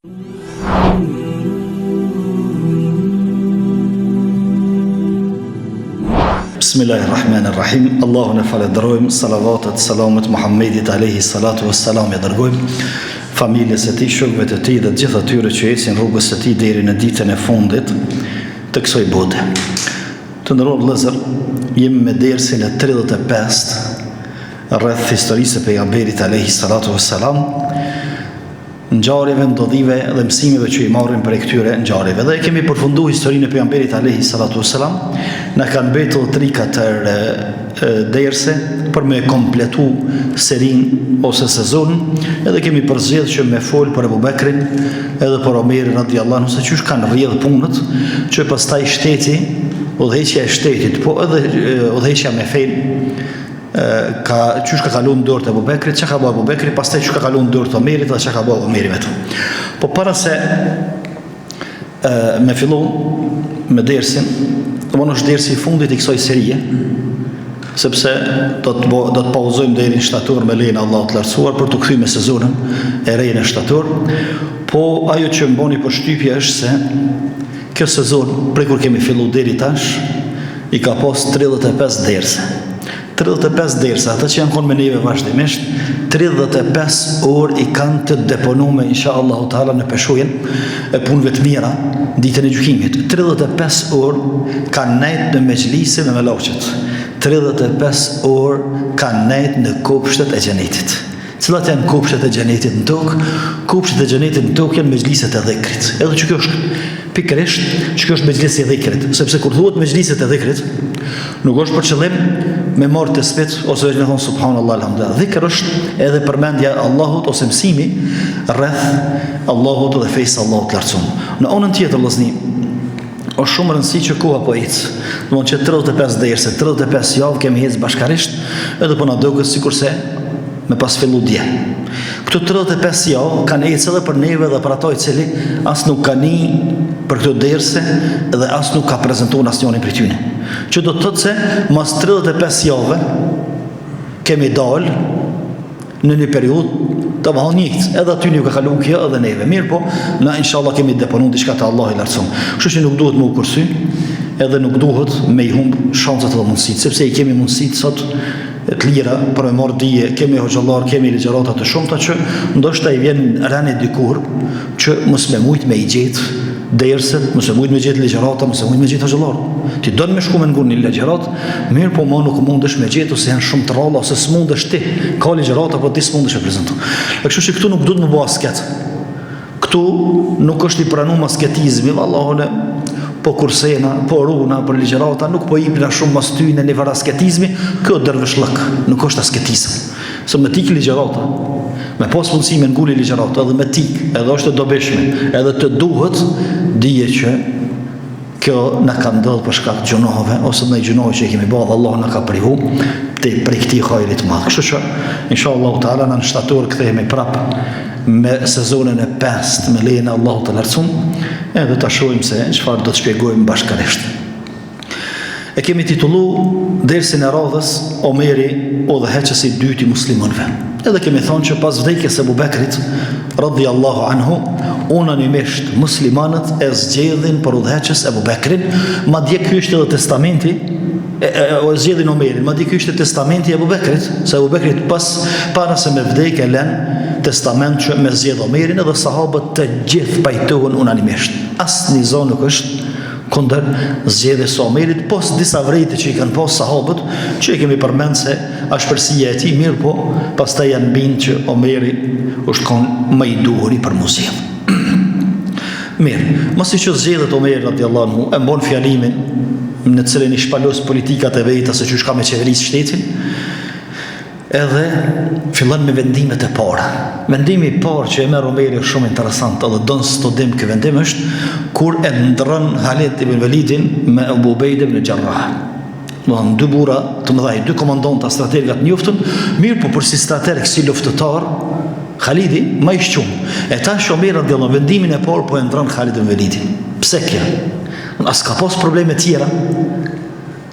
Bismillahirrahmanirrahim. Allahun e falënderojmë, salavatet, selamet Muhammedit alayhi salatu wassalam e dërgojmë familjes së tij, shokëve të tij dhe të gjithë atyre që ecin rrugës së tij deri në ditën e fundit të kësaj bote. Të nderuar vëllezër, jemi me dersin e 35 rreth historisë së pejgamberit alayhi salatu wassalam ngjarjeve, ndodhive dhe mësimeve që i marrim prej këtyre ngjarjeve. Dhe e kemi përfundu historinë e pejgamberit alayhi salatu wassalam. Na kanë mbetur 3-4 derse për me kompletu serinë ose sezonin, edhe kemi përzgjedh që me fol për Ebu Bekrin edhe për Omerin radiallahu anhu se qysh kanë rrjedh punët, që pastaj shteti, udhëheqja e shtetit, po edhe udhëheqja me fenë ka qysh ka kalu në dorë të Ebu Bekrit, çka ka bërë Ebu Bekri, pastaj qysh ka kalu në dorë të Omerit dhe çka ka bërë Omeri me të. Po para se e, me fillu me dersin, domethënë është dersi i fundit i kësaj serie, sepse do të bo, do të pauzojmë deri në shtator me lejen e Allahut të lartësuar për t'u kthy me sezonin e re në shtator. Po ajo që më boni përshtypje është se kjo sezon prej kur kemi fillu deri tash I ka pas 35 derse. 35 derse, ata që janë konë me neve vazhdimisht, 35 orë i kanë të deponume, insha Allahu Teala, në peshojën e punëve të mira, ditën e gjykimit. 35 orë kanë nejt në mexhlise me melaqet. 35 orë kanë nejt në kopshtet e xhenetit. Cilat janë kopshtet e xhenetit në tokë? Kopshtet e xhenetit në tokë janë mexhliset e dhikrit. Edhe që kjo është pikërisht, që kjo është mexhlisi i dhikrit, sepse kur thuhet mexhliset e dhikrit, nuk është për qëllim me marrë tespit ose veç me thonë subhanallah alhamdulillah. Dhikr është edhe përmendja e Allahut ose mësimi rreth Allahut dhe fesë së Allahut të lartësuar. Në anën tjetër vëllazni, është shumë rëndësi që koha po ecë. Domthon që 35 derse, 35 javë kemi ecë bashkarisht, edhe po na duket sikurse me pas fillu dje. Këto 35 javë kanë ecë edhe për neve dhe për ato i cili as nuk ka ni për këto derse dhe as nuk ka prezentu në asnjërin prej tyne. Që do të thotë se mas 35 javëve kemi dalë në një periudhë domethënë njëjtë, edhe aty ju ka kalu kjo edhe neve. Mirëpo, na inshallah kemi deponu diçka te Allahu i lartësum. Kështu që nuk duhet me u kursy, edhe nuk duhet me i humb shanset edhe mundësitë, sepse i kemi mundësitë sot të lira për me marrë dije, kemi hoxhallar, kemi ligjërata të shumta që ndoshta i vjen reni dikur që mos me mujt me i gjetë derset, mos me mujt me gjetë ligjërata, mos me mujt me gjetë hoxhallar. Ti don me shku me ngu një ligjëratë, mirëpo mo nuk mundesh me gjetë ose janë shumë të rralla ose s'mundesh ti. Ka ligjërata, po ti s'mundesh me prezentu. E kështu që këtu nuk duhet me bo asket. Këtu nuk është i pranum asketizmi, vallahi unë po kursena, po runa për ligjërata, nuk po ipna shumë mas tyne një farë asketizmi, kjo dervishllëk, nuk është asketizëm. Se me t'ik ligjërata, me pas mundësi me ngu ligjërata, edhe me t'ik, edhe është e dobishme, edhe të duhet, dije që Kjo na ka ndodhur për shkak të gjynaheve ose ndonjë gjynahe që i kemi bërë dhe Allahu na ka privu te prej këtij hajri të madh. Kështu që inshallah taala në shtator kthehemi prap me sezonin e pestë me lejen e Allahut të lartësum, edhe ta shohim se çfarë do të shpjegojmë bashkërisht. E kemi titullu dersin e radhës Omeri udhëheqës i dytë i muslimanëve. Edhe kemi thonë që pas vdekjes së Ebu Bekrit radhiyallahu anhu, unanimisht muslimanët e zgjedhin për udhëheqës Ebu Bekrin, madje ky ishte edhe testamenti e, e, e zgjedhin Omerin, madje ky ishte testamenti i Ebu Bekrit, se Ebu Bekrit pas para se me vdek e len testament që me zgjedh Omerin edhe sahabët të gjithë pajtohen unanimisht. Asnjë zo nuk është kundër zgjedhjes së Omerit, pos disa vrejtje që i kanë pas sahabët, që i kemi përmend se ashpërsia e tij, mirëpo, pastaj janë bind që Omeri është kon më i duhuri për m'u zgjedh. Mirë, masi që zgjedhet Omeri radiallahu anhu, e mbon fjalimin në të cilin i shpalos politikat e veta se qysh ka me qeveris shtetin, Edhe fillon me vendimet e para. Vendimi i parë që e merr Omeri është shumë interesant edhe don studim ky vendim është kur e ndrron Halid ibn Velidin me Ebu Ubejde ibn Xherrah. Domethënë dy burra të mëdhaj, dy komandanta strategë të njoftun, mirëpo për si strategë, si luftëtar, Halidi më i shqum. E tash Omeri radiallahu vendimin e parë po e ndrron Halid ibn Velidin. Pse kjo? A s'ka pas probleme tjera?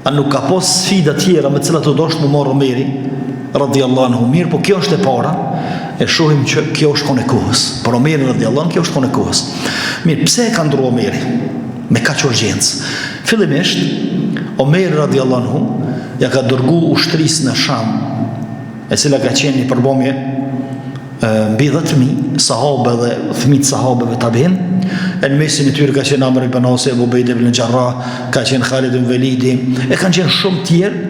A nuk ka pas sfida tjera me të cilat u dosht m'u marrë Omeri, radiallahu anhu, mirëpo kjo është e para. e shohim që kjo është kon e kohës. Për Omerin radiallahu anhu kjo është kon e kohës. Mirë, pse e ka ndrru Omeri me kaq urgjencë? Fillimisht Omeri radiallahu anhu ja ka dërgu ushtrisë në Sham, e cila ka qenë një përbomje mbi 10.000 sahabe dhe fëmijë të sahabeve tabiin, e në mesin e tyre ka qenë Amr ibn Asi, Ebu Ubejde ibn Xherrah, ka qenë Khalid ibn Velidi, e kanë qenë shumë tjerë,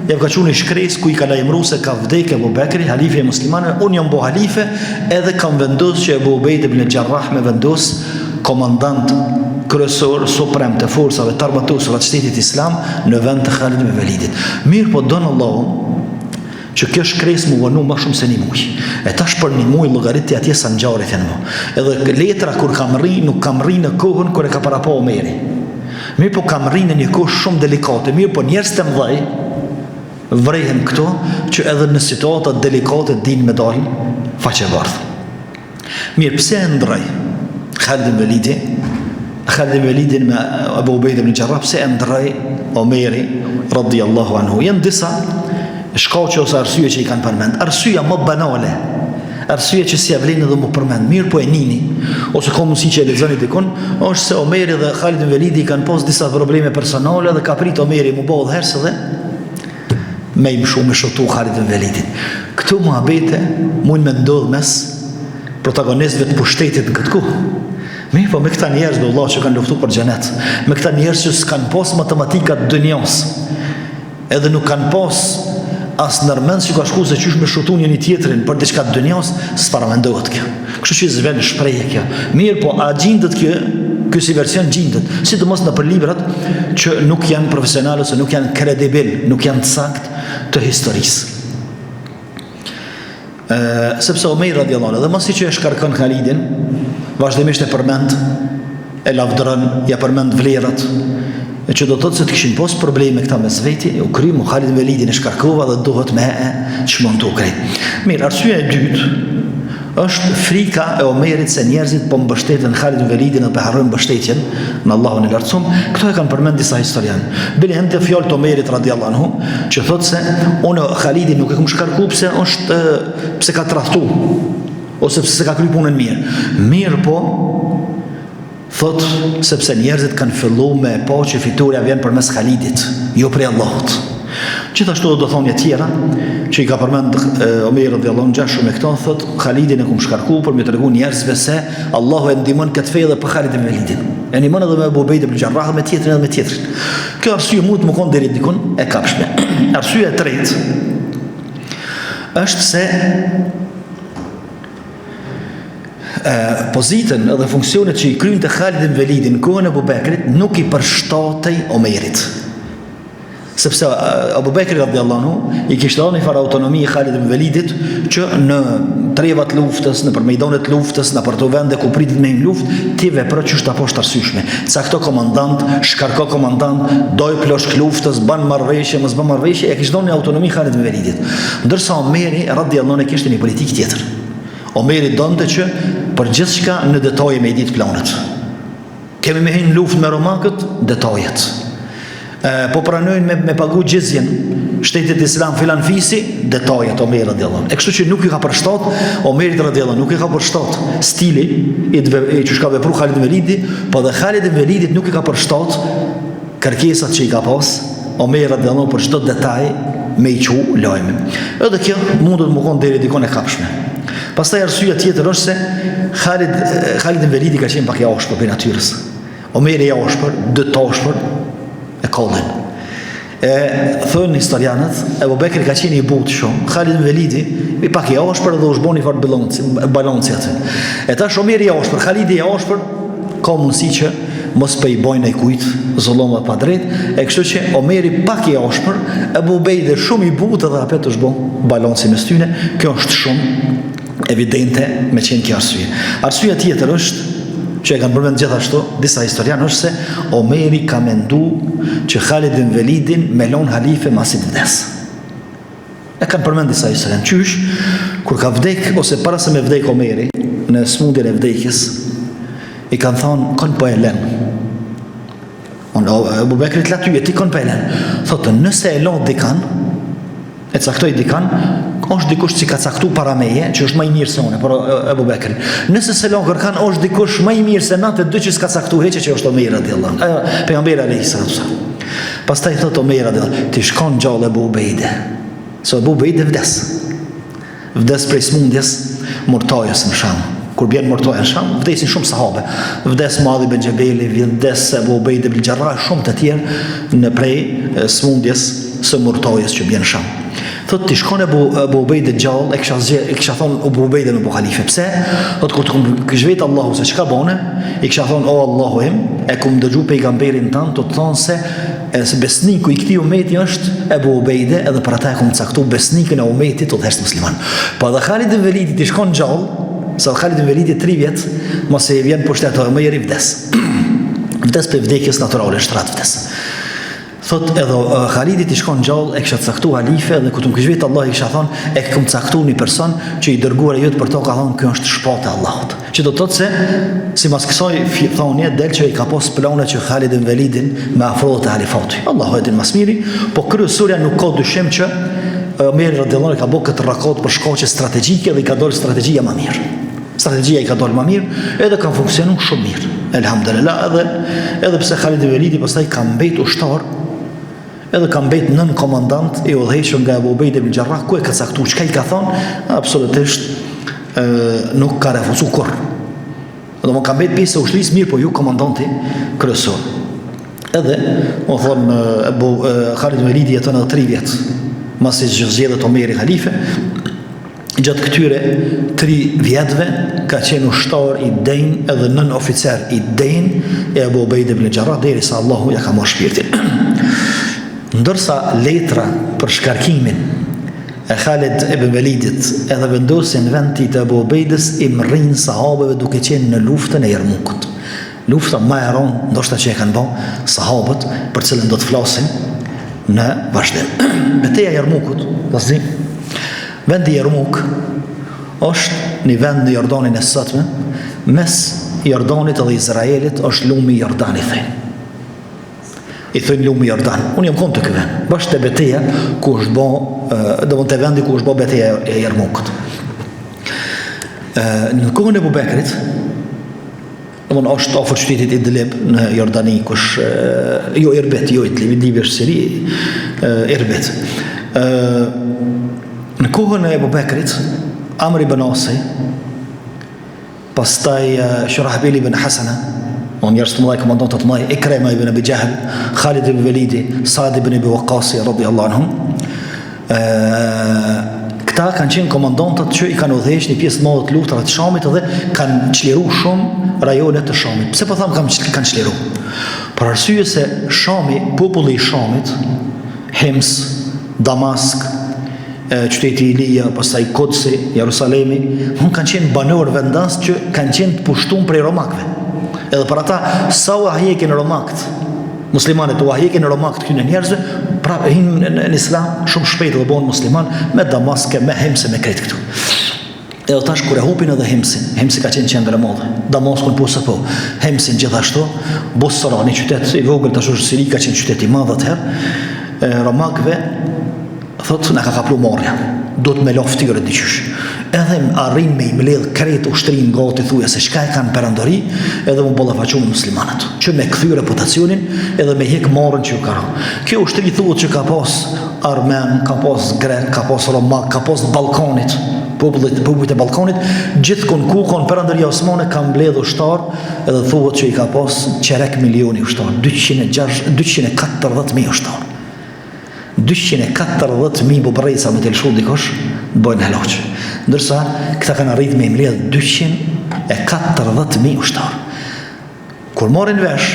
ja ka çu një shkresë ku i ka lajmëru se ka vdek Ebu Bekri, halife i muslimanëve, unë jam bo halife, edhe kam vendos që Ebu Ubejde ibn Xherrah me vendos komandant kryesor suprem të forcave të armatosura të shtetit islam në vend të Khalid ibn Velidit. Mirëpo don Allahu, Që kjo shkresë m'u vonu ma shumë se një muj. E tash për një muj llogarit ti atje sa ngjarjet janë bo. Edhe letra kur ka mrri, nuk ka mrri në kohën kur e ka parapa Omeri. Mirëpo ka mrri në një kohë shumë delikate, mirëpo njerëz të mëdhej, vrehen këto që edhe në situata delikate dinë me dalë faqebardhë. Mirë, pse e ndrroi Khalid ibn Velidi? Khalid ibn Velidin me Abu Ubejde ibn Xherrah, pse e ndrroi Omeri radiallahu anhu? Janë disa shkaqe ose arsye që i kanë përmend. Arsyeja më banale, arsye që s'ia vlen edhe m'u përmend, mirëpo e nini, ose ka mundësi që e lexoni dikun, është se Omeri dhe Khalid ibn Velidi kanë pas disa probleme personale dhe ka prit Omeri m'u bo edhe herë dhe me i mshu me shëtu Khalid ibn Velidin. Këto muhabete mund me ndodhë mes protagonistëve të pushtetit në këtë kohë. Mirëpo me këta njerëz be vëlla që kanë luftu për xhenet, me këta njerëz që s'kanë pas matematika të dynjos, edhe nuk kanë pas as nërmend s'ju ka shku se qysh me shëtu njëni tjetrin për diçka të dynjos, s'paramendohet kjo. Kështu që s'vlen shprehje kjo. Mirëpo, a gjindet kjo, ky si version gjindet, sidomos nëpër librat që nuk janë profesionale ose nuk janë kredibil, nuk janë të saktë të historisë. E, sepse Omer radiallahu anhu, dhe masi që e shkarkon Khalidin, vazhdimisht e përmend, e lavdëron, ja përmend vlerat, e që do të thotë se të kishin pos probleme këta mes veti, u kry mo Khalid Velidin e shkarkova dhe duhet me e çmontu krejt. Mirë, arsyeja e dytë është frika e Omerit se njerëzit po mbështeten Khalid Velidin dhe po harrojnë mbështetjen në Allahun e Lartësum. Këto e kanë përmend disa historianë. Bile janë fjalë të Omerit radiallahu anhu, që thotë se unë Khalidin nuk e kam shkarku pse është pse ka tradhtu ose pse s'e ka kry punën mirë. Mirëpo, thot, sepse njerëzit kanë fillu me e pa që fitorja vjen përmes Khalidit, jo prej Allahut. Gjithashtu do thonie tjera, që i ka përmend Omer radiallahu anhu ngjashëm me këto, thot, Khalidin e kum shkarku për me tregu njerëzve se Allahu e ndihmon këtë fe edhe pa Khalid ibn Velidin. E ndihmon edhe me Ebu Ubejde ibn Xherrah me tjetrin edhe me tjetrin. Kjo arsye mund të me konë deri dikun e kapshme. Arsye e tretë është se pozitën dhe funksionet që i krynte Khalid ibn Velidi në kohën e Abu Bekrit nuk i përshtatej Omerit. Sepse Abu Bekri radiallahu anhu i kishte dhënë një farë autonomi Khalid ibn Velidit që në trevat luftës, nëpër mejdanet luftës, nëpër ato vende ku pritet me hi n'luftë, ti vepro qysh ta pash të arsyeshme. Cakto komandant, shkarko komandant, doj plaçkë luftës, ban marrëveshje, mos ban marrëveshje, e kishte dhënë një autonomi Khalid ibn Velidit. Ndërsa Omeri radiallahu anhu kishte një politikë tjetër. Omeri donte që për gjithçka në detaje me i ditë planet. Kemi me hi në luftë me romakët, detajet. E, po pranojnë me, me pagu xhizjen shtetit islam filan fisi, detajet Omeri radiallahu anhu. E kështu që nuk i ka përshtat, Omerit radiallahu anhu, nuk i ka përshtat stili i, të, i qysh ka vepru Khalid Velidi, po dhe Khalid Velidit nuk i ka përshtat kërkesat që i ka pas Omer radiallahu anhu për çdo detaj me i çu lajmin. Edhe kjo mundet me konë deri dikon e kapshme. Pastaj arsyeja tjetër është se Khalid Khalid ibn Velidi ka qenë pak i ashpër prej natyrës. Omeri i ashpër, dy të ashpër e kallin. E thonë historianët, Ebu Bekri ka qenë i butë shumë, Khalid ibn Velidi i pak i ashpër dhe u bo një farë balanci, balanci aty. E tash Omeri i ashpër, Khalidi i ashpër, ka mundësi që mos po i bojnë najkujt zullum dhe padrejt, e kështu që Omeri pak i ashpër, Ebu Ubejde shumë i butë dhe apet është bo balanci mes tyne, kjo është shumë evidente me qenë kjo arsye. Arsyeja tjetër është që e kanë përmend gjithashtu disa historianë është se Omeri ka mendu që Khalid ibn Velidin me lon halife masi të vdes. E kanë përmend disa historianë. Qysh, kur ka vdek, ose para se me vdek Omeri, në smundjen e vdekjes, i kanë thonë, kon po e len. Unë, Ebu Bekri të la ty, e ti kon po e len. Thotë, nëse e lon dikan, e caktoj dikan, është dikush që ka caktu para meje, që është ma i mirë se unë, por Ebu Bekrin. Nëse s'e lon kërkan, është dikush ma i mirë se na të dy që s'ka caktu hiç që është Omer radiallahu anhu. Pejgamberi alayhi salatu wasallam. Pastaj thot Omer radiallahu anhu, t'ish kon gjallë Ebu Ubejde. Se Ebu Ubejde vdes. Vdes prej smundjes murtajës në Sham. Kur bjen murtaja në Sham, vdesin shumë sahabe. Vdes Muadh ibn Xhebeli, vdes Ebu Ubejde ibn Xherrah, shumë të tjerë në prej smundjes së murtajës që bjen në Sham. Thot t'ish kon Ebu, Ebu Ubejde gjallë, e kisha zgjedh, e kisha thon Ebu Ubejde me bo halife. Pse? Thot kur të kish vet Allahu se çka bone, i kisha thon o Allahu im, e kum dëgju pejgamberin tand tu thonë se e se besniku i këtij umeti është Ebu Ubejde, edhe për ata e kum caktu besnikun e umetit udhëheqës musliman. Po edhe Khalid ibn Velidi t'ish kon gjallë, se Khalid ibn Velidi 3 vjet, masi vjen pushtet Omeri vdes. vdes prej vdekjes natyrale, shtrat vdes. Thot edhe Khalidi t'ish kon gjallë e kisha caktu halife dhe kur të më kish vet Allahu i kisha thon e kum caktu një person që i dërguari jot për to ka thon kjo është shpata e Allahut. Që do të thotë se sipas kësaj thonie del që i ka pas plane që Khalid ibn Velidin me afru te halifati. Allahu e din ma s'miri, po kryesorja nuk ka dyshim që Omeri radiallahu anhu ka bo këtë rrakat për shkaqe strategjike dhe i ka dalë strategjia ma mirë. Strategjia i ka dalë ma mirë, edhe ka funksionu shumë mirë. Elhamdulillah, edhe edhe pse Khalid ibn Velidi pastaj ka mbet ushtar, edhe ka mbet nën komandant i udhëhequr nga Abu Ubejde ibn Jarrah, ku e ka caktu, çka i ka thonë, absolutisht e, nuk ka refuzu kurrë. Domethënë ka mbet pjesë e ushtrisë, mirë po jo komandanti kryesor. Edhe, do thonë, Ebu Khalid ibn Velidi jeton edhe 3 vjet, masi që zgjedhet Omeri halife, Gjatë këtyre tri vjetëve ka qenë ushtar i denjë edhe nën oficer i denjë e Ebu Ubejde ibn Xherrah derisa Allahu ja ka marrë shpirtin. Ndërsa letra për shkarkimin e Khalid ibn Velidit edhe vendosjen në vend të Ebu Ubejdes i mrrin sahabeve duke qenë në luftën e Jermukut. Lufta ma e rëndë ndoshta që e kanë ba sahabët për cilën do të flasim në vazhdim. Beteja e Jermukut, vllazni, vendi Jermuk është një vend në Jordanin e sotme, mes Jordanit dhe Izraelit është lumi Jordan i thënë. I thënë lumi Jordan. Unë jam konë te ky vend, bash te beteja ku është bo, domethënë te vendi ku është bo beteja e Jermukut. Në kohën e Ebu Bekrit, Domthon është afër qytetit Idlib në Jordani, kush jo Irbit, jo Idlib, Idlib është Siri, Irbit. Ë në kohën e Ebu Bekrit, Amr ibn Asi, pastaj Shurahbil ibn Hasana, o njerëz të mëdhaj, komandantë të mëdhaj, Ikrema ibn Abi Jahl, Khalid ibn Velidi, Sa'd ibn Abi Waqqas radhiyallahu anhum, Këta kanë qenë komandantët që i kanë udhëhequr një pjesë të madhe të luftërave të Shamit dhe kanë çliru shumë rajone të Shamit. Pse po them kanë kanë çliru? Për arsye se Shami, populli i Shamit, Hims, Damask, qyteti Ilia, pastaj Kudsi, Jerusalemi, hun kanë qenë banorë vendas që kanë qenë të pushtuar prej romakëve. Edhe për ata sa ua hjekin romakët, Muslimanët ua hjekin romakët këtyre njerëzve, prapë hinë në, në islam shumë shpejt dhe bohen musliman me Damaske, me Himse, me krejt këtu. Edhe tash kur e hupin edhe Himsin, Himsi ka qenë qendër e madhe, Damaskun po se po, Himsin gjithashtu, Busra, një qytet i vogël tash është Siri, ka qenë qytet i madh atëherë, romakëve Thotë na ka kaplu marrja, duhet me la ftyrën diqysh. Edhe arrin me i mledh krejt ushtrinë gati thuja se çka e kanë perandori, edhe mu ballafaqu me muslimanët, që me kthy reputacionin edhe me hjek marrën që ju ka ra. Kjo ushtri thuhet që ka pas armen, ka pas grek, ka pas romak, ka pas Ballkanit, popullit, popujt e Ballkanit, gjithkun ku kon perandoria osmane ka mbledh ushtar, edhe thuhet që i ka pas çerek milioni ushtar, 206 240.000 ushtar. 240.000 bubrreca me të lëshu dikush, të bojnë helaq. Ndërsa, këta kanë arrit me i mbledh 240.000 ushtarë. Kur marrin vesh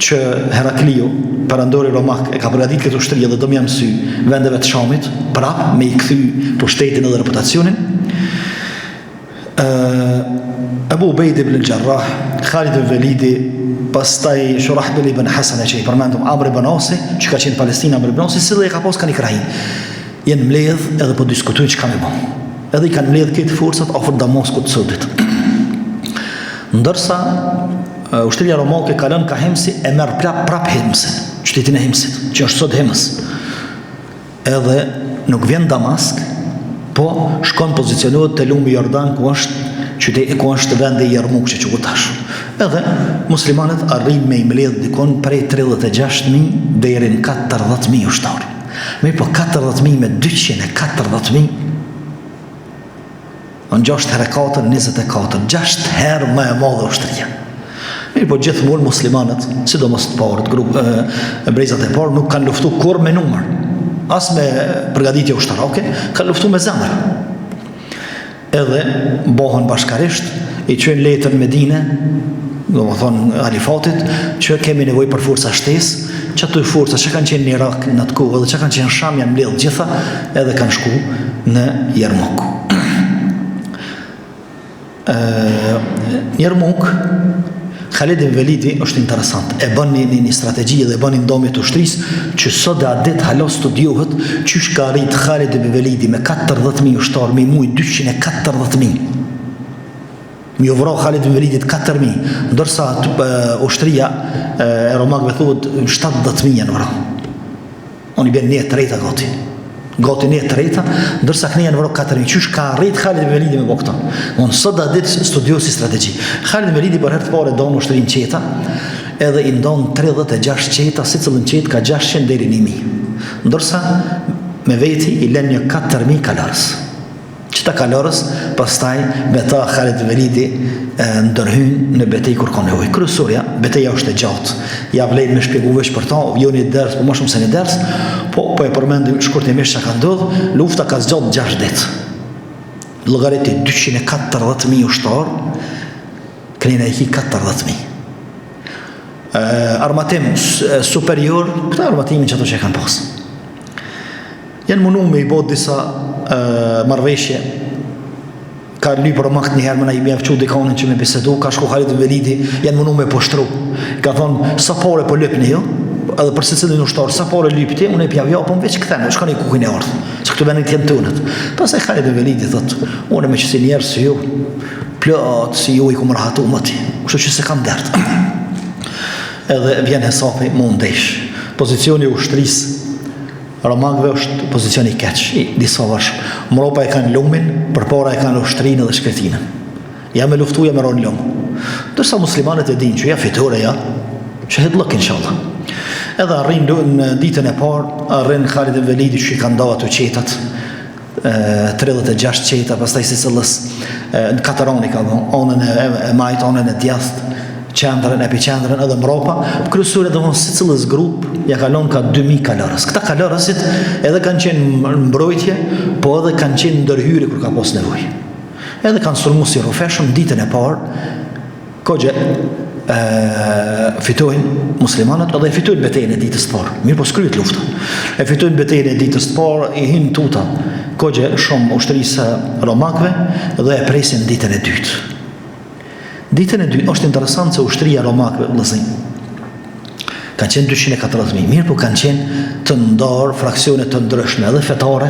që Herakliu, perandori romak, e ka përgatit këtë ushtri dhe do me ja mësy vendeve të Shamit, prap me i kthy pushtetin edhe reputacionin, Ebu Ubejde ibn Xherrah, Khalid ibn Velidi, pastaj Shurahbil ibn Hasane që i përmendëm, Amr ibn Asi, që ka qenë në Palestinë Amr ibn Asi, secili e ka pas ka një krahinë. Janë mbledh edhe po diskutojnë çka me bo. Edhe i kanë mbledh këto forcat afër Damaskut të sodit. Ndërsa ushtria romake kalon ka Himsi e merr prap prap Himsin, qytetin e Himsit, që është sot Hims. Edhe nuk vjen Damask. Po shkon pozicionohet te lumi Jordan ku është qyteti ku është vendi i Jermuk që quhet tash. Edhe muslimanët arrijnë me i mbledh dikun prej 36.000 deri në 40.000 ushtarë. Mirëpo 40.000 me 240.000 Në 6 herë 4, 24, 6 herë më e madhe ushtria. Mirëpo gjithmonë muslimanët, sidomos të parët, grup, e, brezat e parë, nuk kanë luftu kurrë me numër, as me përgatitje ushtarake, kanë luftu me zemër. Edhe bohen bashkarisht, i çojnë letër në Medine, domethonë halifatit, që kemi nevojë për forca shtesë, që ato forca që kanë qenë në Irak në atë kohë dhe që kanë qenë në Sham janë mbledhë gjitha edhe kanë shku në Jermuk. Në Jermuk, Khalid ibn Velidi është interesant. E bën një, një, një strategji dhe e bën një ndomje të ushtrisë që sot e atë ditë hala studiohet qysh ka arrit Khalid ibn Velidi me 40.000 ushtarë me mujt 240.000. Me ju vra Khalid ibn Velidit 4.000, ndërsa ushtria e romakëve thuhet 70.000 janë vra. Unë i bjen një e treta gati. Gati një e treta, ndërsa këne janë vra 4.000. Qysh ka arrit Khalid ibn Velidi me bo këta? Unë sot atë ditë studiohet si strategji. Khalid ibn Velidi për herë të parë don ushtrinë çeta, edhe i ndon 36 çeta, secilën çetë ka 600 deri 1000. Ndërsa me veti i lën një 4000 kalorës. Qëta kalorës, pastaj me ta Khalid Velidi ndërhyn në betejë kur ka nevojë. Kryesorja, beteja është e gjatë. Ja vlen me shpjegu veç për ta, jo një ders, po më shumë se një ders, po po e përmendim shkurtimisht çka ka ndodhur. Lufta ka zgjat 6 ditë. Llogariti 240.000 ushtar, knena i ki 40.000. Armatim superior, këta armatimin që ato që e kanë pasë. Janë munu me i bo disa marrëveshje ka lyp romakët një herë me na i mjaf çu dikanin që me bisedu, ka shku Halid ibn Velidi, janë munu me poshtru. Ka thonë, sa pare po lypni ju, edhe për secilin ushtar, sa pare lyp ti, unë e pjav japëm, veç kthehni, shkoni ku keni ardhë, se këto vendet janë tonët. Pastaj Halid ibn Velidi, thot, unë me qësi njerëz si ju, plot si ju i kum rahatu më ti, kështu që s'e kam dert. Edhe vjen hesapi, mu ndesh. Pozicioni i ushtrisë Romakëve është pozicion i keq, i disfavorshëm. Mropa e kanë lumin, përpara e kanë ushtrinë dhe shkretinën. Ja me luftu, ja me ra në lumë. Ndërsa muslimanët e dinë që ja fitore ja, shehidllëk inshallah. Edhe arrin në ditën e parë, arrin Khalid ibn Velidi që i ka nda ato çetat, 36 çeta, pastaj secilës në katër anë i ka dhënë, anën e, e majtë, anën e djathtë, qendrën, epiqendrën edhe mropa, kryesore domethënë secilës grup ja ka lon ka 2000 kalorës. Këta kalorësit edhe kanë qenë në mbrojtje, po edhe kanë qenë ndërhyrje kur ka pas nevojë. Edhe kanë sulmu si rrufeshëm ditën e parë, Koxhe e, fitojnë muslimanët edhe e fitojnë betejën e ditës të parë. Mirëpo s'kryhet lufta. E fitojnë betejën e ditës të parë, i hin tuta koxhe shumë ushtrisë romakëve dhe e presin ditën e dytë. Ditën e dytë është interesant se ushtria romakëve, vëllazëri, kanë qenë 240.000, mirëpo kanë qenë të ndarë fraksione të ndryshme, edhe fetare,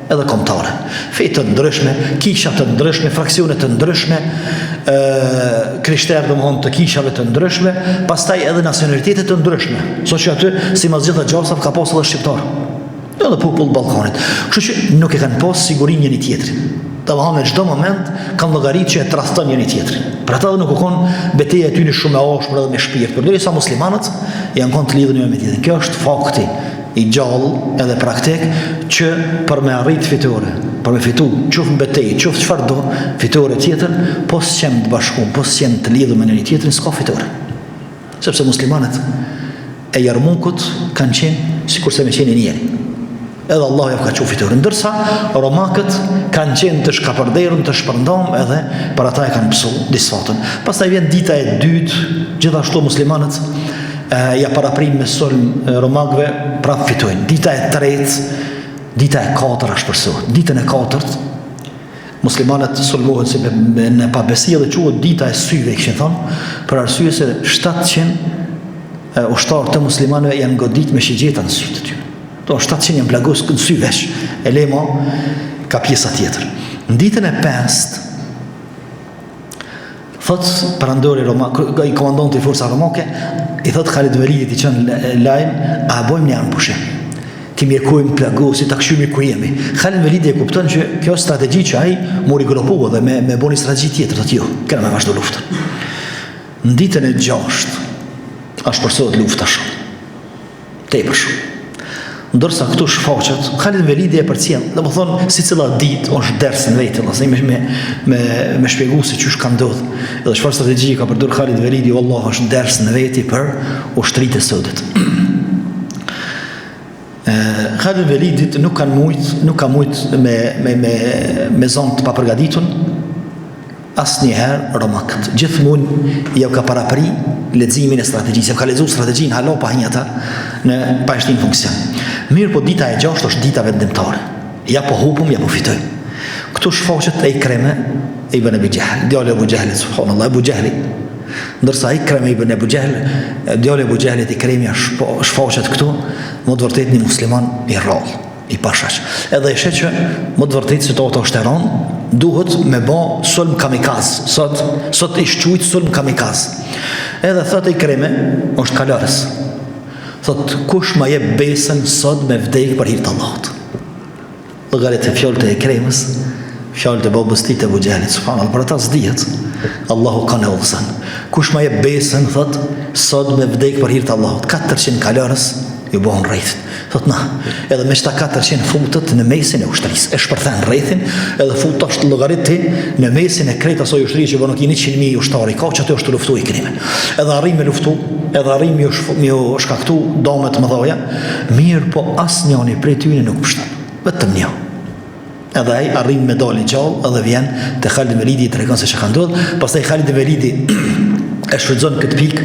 edhe kombëtare. Fe të ndryshme, kisha të ndryshme, fraksione të ndryshme, ë krishterë domthon të kishave të ndryshme, pastaj edhe nacionalitete të ndryshme. Saqë aty simas gjitha gjasave ka pasur edhe shqiptar. Edhe popull Ballkanit. Kështu që nuk e kanë pas sigurinë njëri tjetrin. Domethënë në çdo moment kanë llogarit që e tradhton njëri tjetrin. Për ata edhe nuk u kon beteja e tyre shumë e ashpër edhe me shpirt. Përderisa muslimanët janë kon të lidhur një me tjetrin. Kjo është fakti i gjallë edhe praktik që për me arrit fitore, për me fitu, qoftë në betejë, qoftë çfarëdo fitore tjetër, po s'jem të bashkum, po s'jem të lidhur me njëri tjetrin, s'ka fitore. Sepse muslimanët e Jarmukut kanë qenë sikurse me qenë njeri. Edhe Allahu ja ka çu fitoren. Ndërsa romakët kanë qenë të shkapërderun, të shpërndam edhe për ata e kanë pësu disfatën. Pastaj vjen dita e dytë, gjithashtu muslimanët e, ja paraprijnë me sulm romakëve, prapë fitojnë. Dita e tretë, dita e katërt ashpërsohet. Ditën e katërt Muslimanët sulmohen si me, në pabesi dhe quhet dita e syve, i kishin thonë, për arsye se 700 ushtarë të muslimanëve janë godit me shigjeta në sytë të tyre. Do 700 janë plagos në sy veç, e le mo ka pjesa tjetër. Në ditën e pestë, Thot perandori romak, i komandanti i forcave romake, i thot Khalid Velidit i çon lajm, a bojmë një armëpushim. T'i mjekojmë, plagosit, ta kqyrim ku jemi. Halid Velidi e kupton që kjo strategji që ai m'u rigropu dhe me, me bo një strategji tjetër, thotë jo, kena me vazhdu luftën. Në ditën e gjashtë, ashpërsohet lufta shumë. Tepër shumë. Ndërsa këtu shfaqet, Halid Velidi e përcjell, domethënë, secila ditë është ders në vete, vëllazër, me, me, me, me shpjegu se qysh ka ndodhë. Edhe çfarë strategji ka përdor Halid Velidi, vallah, është ders në veti për ushtritë e sotit. Khalid Velidit nuk kanë mujt, nuk ka mujt me me me me zonë të papërgatitun asnjëherë romakët. Gjithmonë jau ka parapri leximin e strategjisë, jau ka lexu strategjinë hala pa hi ata në pa e shti në funksion. Mirëpo dita e gjashtë është dita vendimtare. Ja po hupum, ja po fitojmë. Këtu shfaqet Ikreme ibn Ebi Xhehl, djali i Ebu Xhehlit, subhanallah, Ebu Xhehli. Ndërsa Ikreme ibn Ebu Xhehl, djali i Ebu Xhehlit Ikremja shfaqet këtu, me të vërtetë një musliman i rrallë, i pashoq. Edhe e sheh që me të vërtetë situata është e rëndë, duhet me ba sulm kamikaz. Sot, sot ish qujt sulm kamikaz. Edhe thotë Ikreme, është kalorës. Thotë, kush ma jep besën sot me vdek për hir të Allahut? Llogarite fjalët e Ikremës, fjalët e babës tij të Ebu Xhehlit, subhanallahu, për ata s'dihet. Allahu kan e udhëzon. Kush ma jep besën, thot, sot me vdek për hir të Allahut. 400 kalorës ju bohën rrethit. Thot na, edhe me qëta 400 futet në mesin e ushtrisë. E shpërthen rrethin, edhe fut tash llogarit ti në mesin e krejt asaj ushtrie që bën 100.000 ushtari, ka që aty është luftu Ikrime. Edhe arrin me luftu, edhe arrin me ju shkaktu dame të mëdha, Mirëpo asnjani prej tyne nuk pshton. Vetëm një. Edhe ai arrin me dalë i gjallë edhe vjen te Khalid Velidi i tregon se çka ka ndodhur. Pastaj Khalid Velidi e shfrytëzon këtë pikë,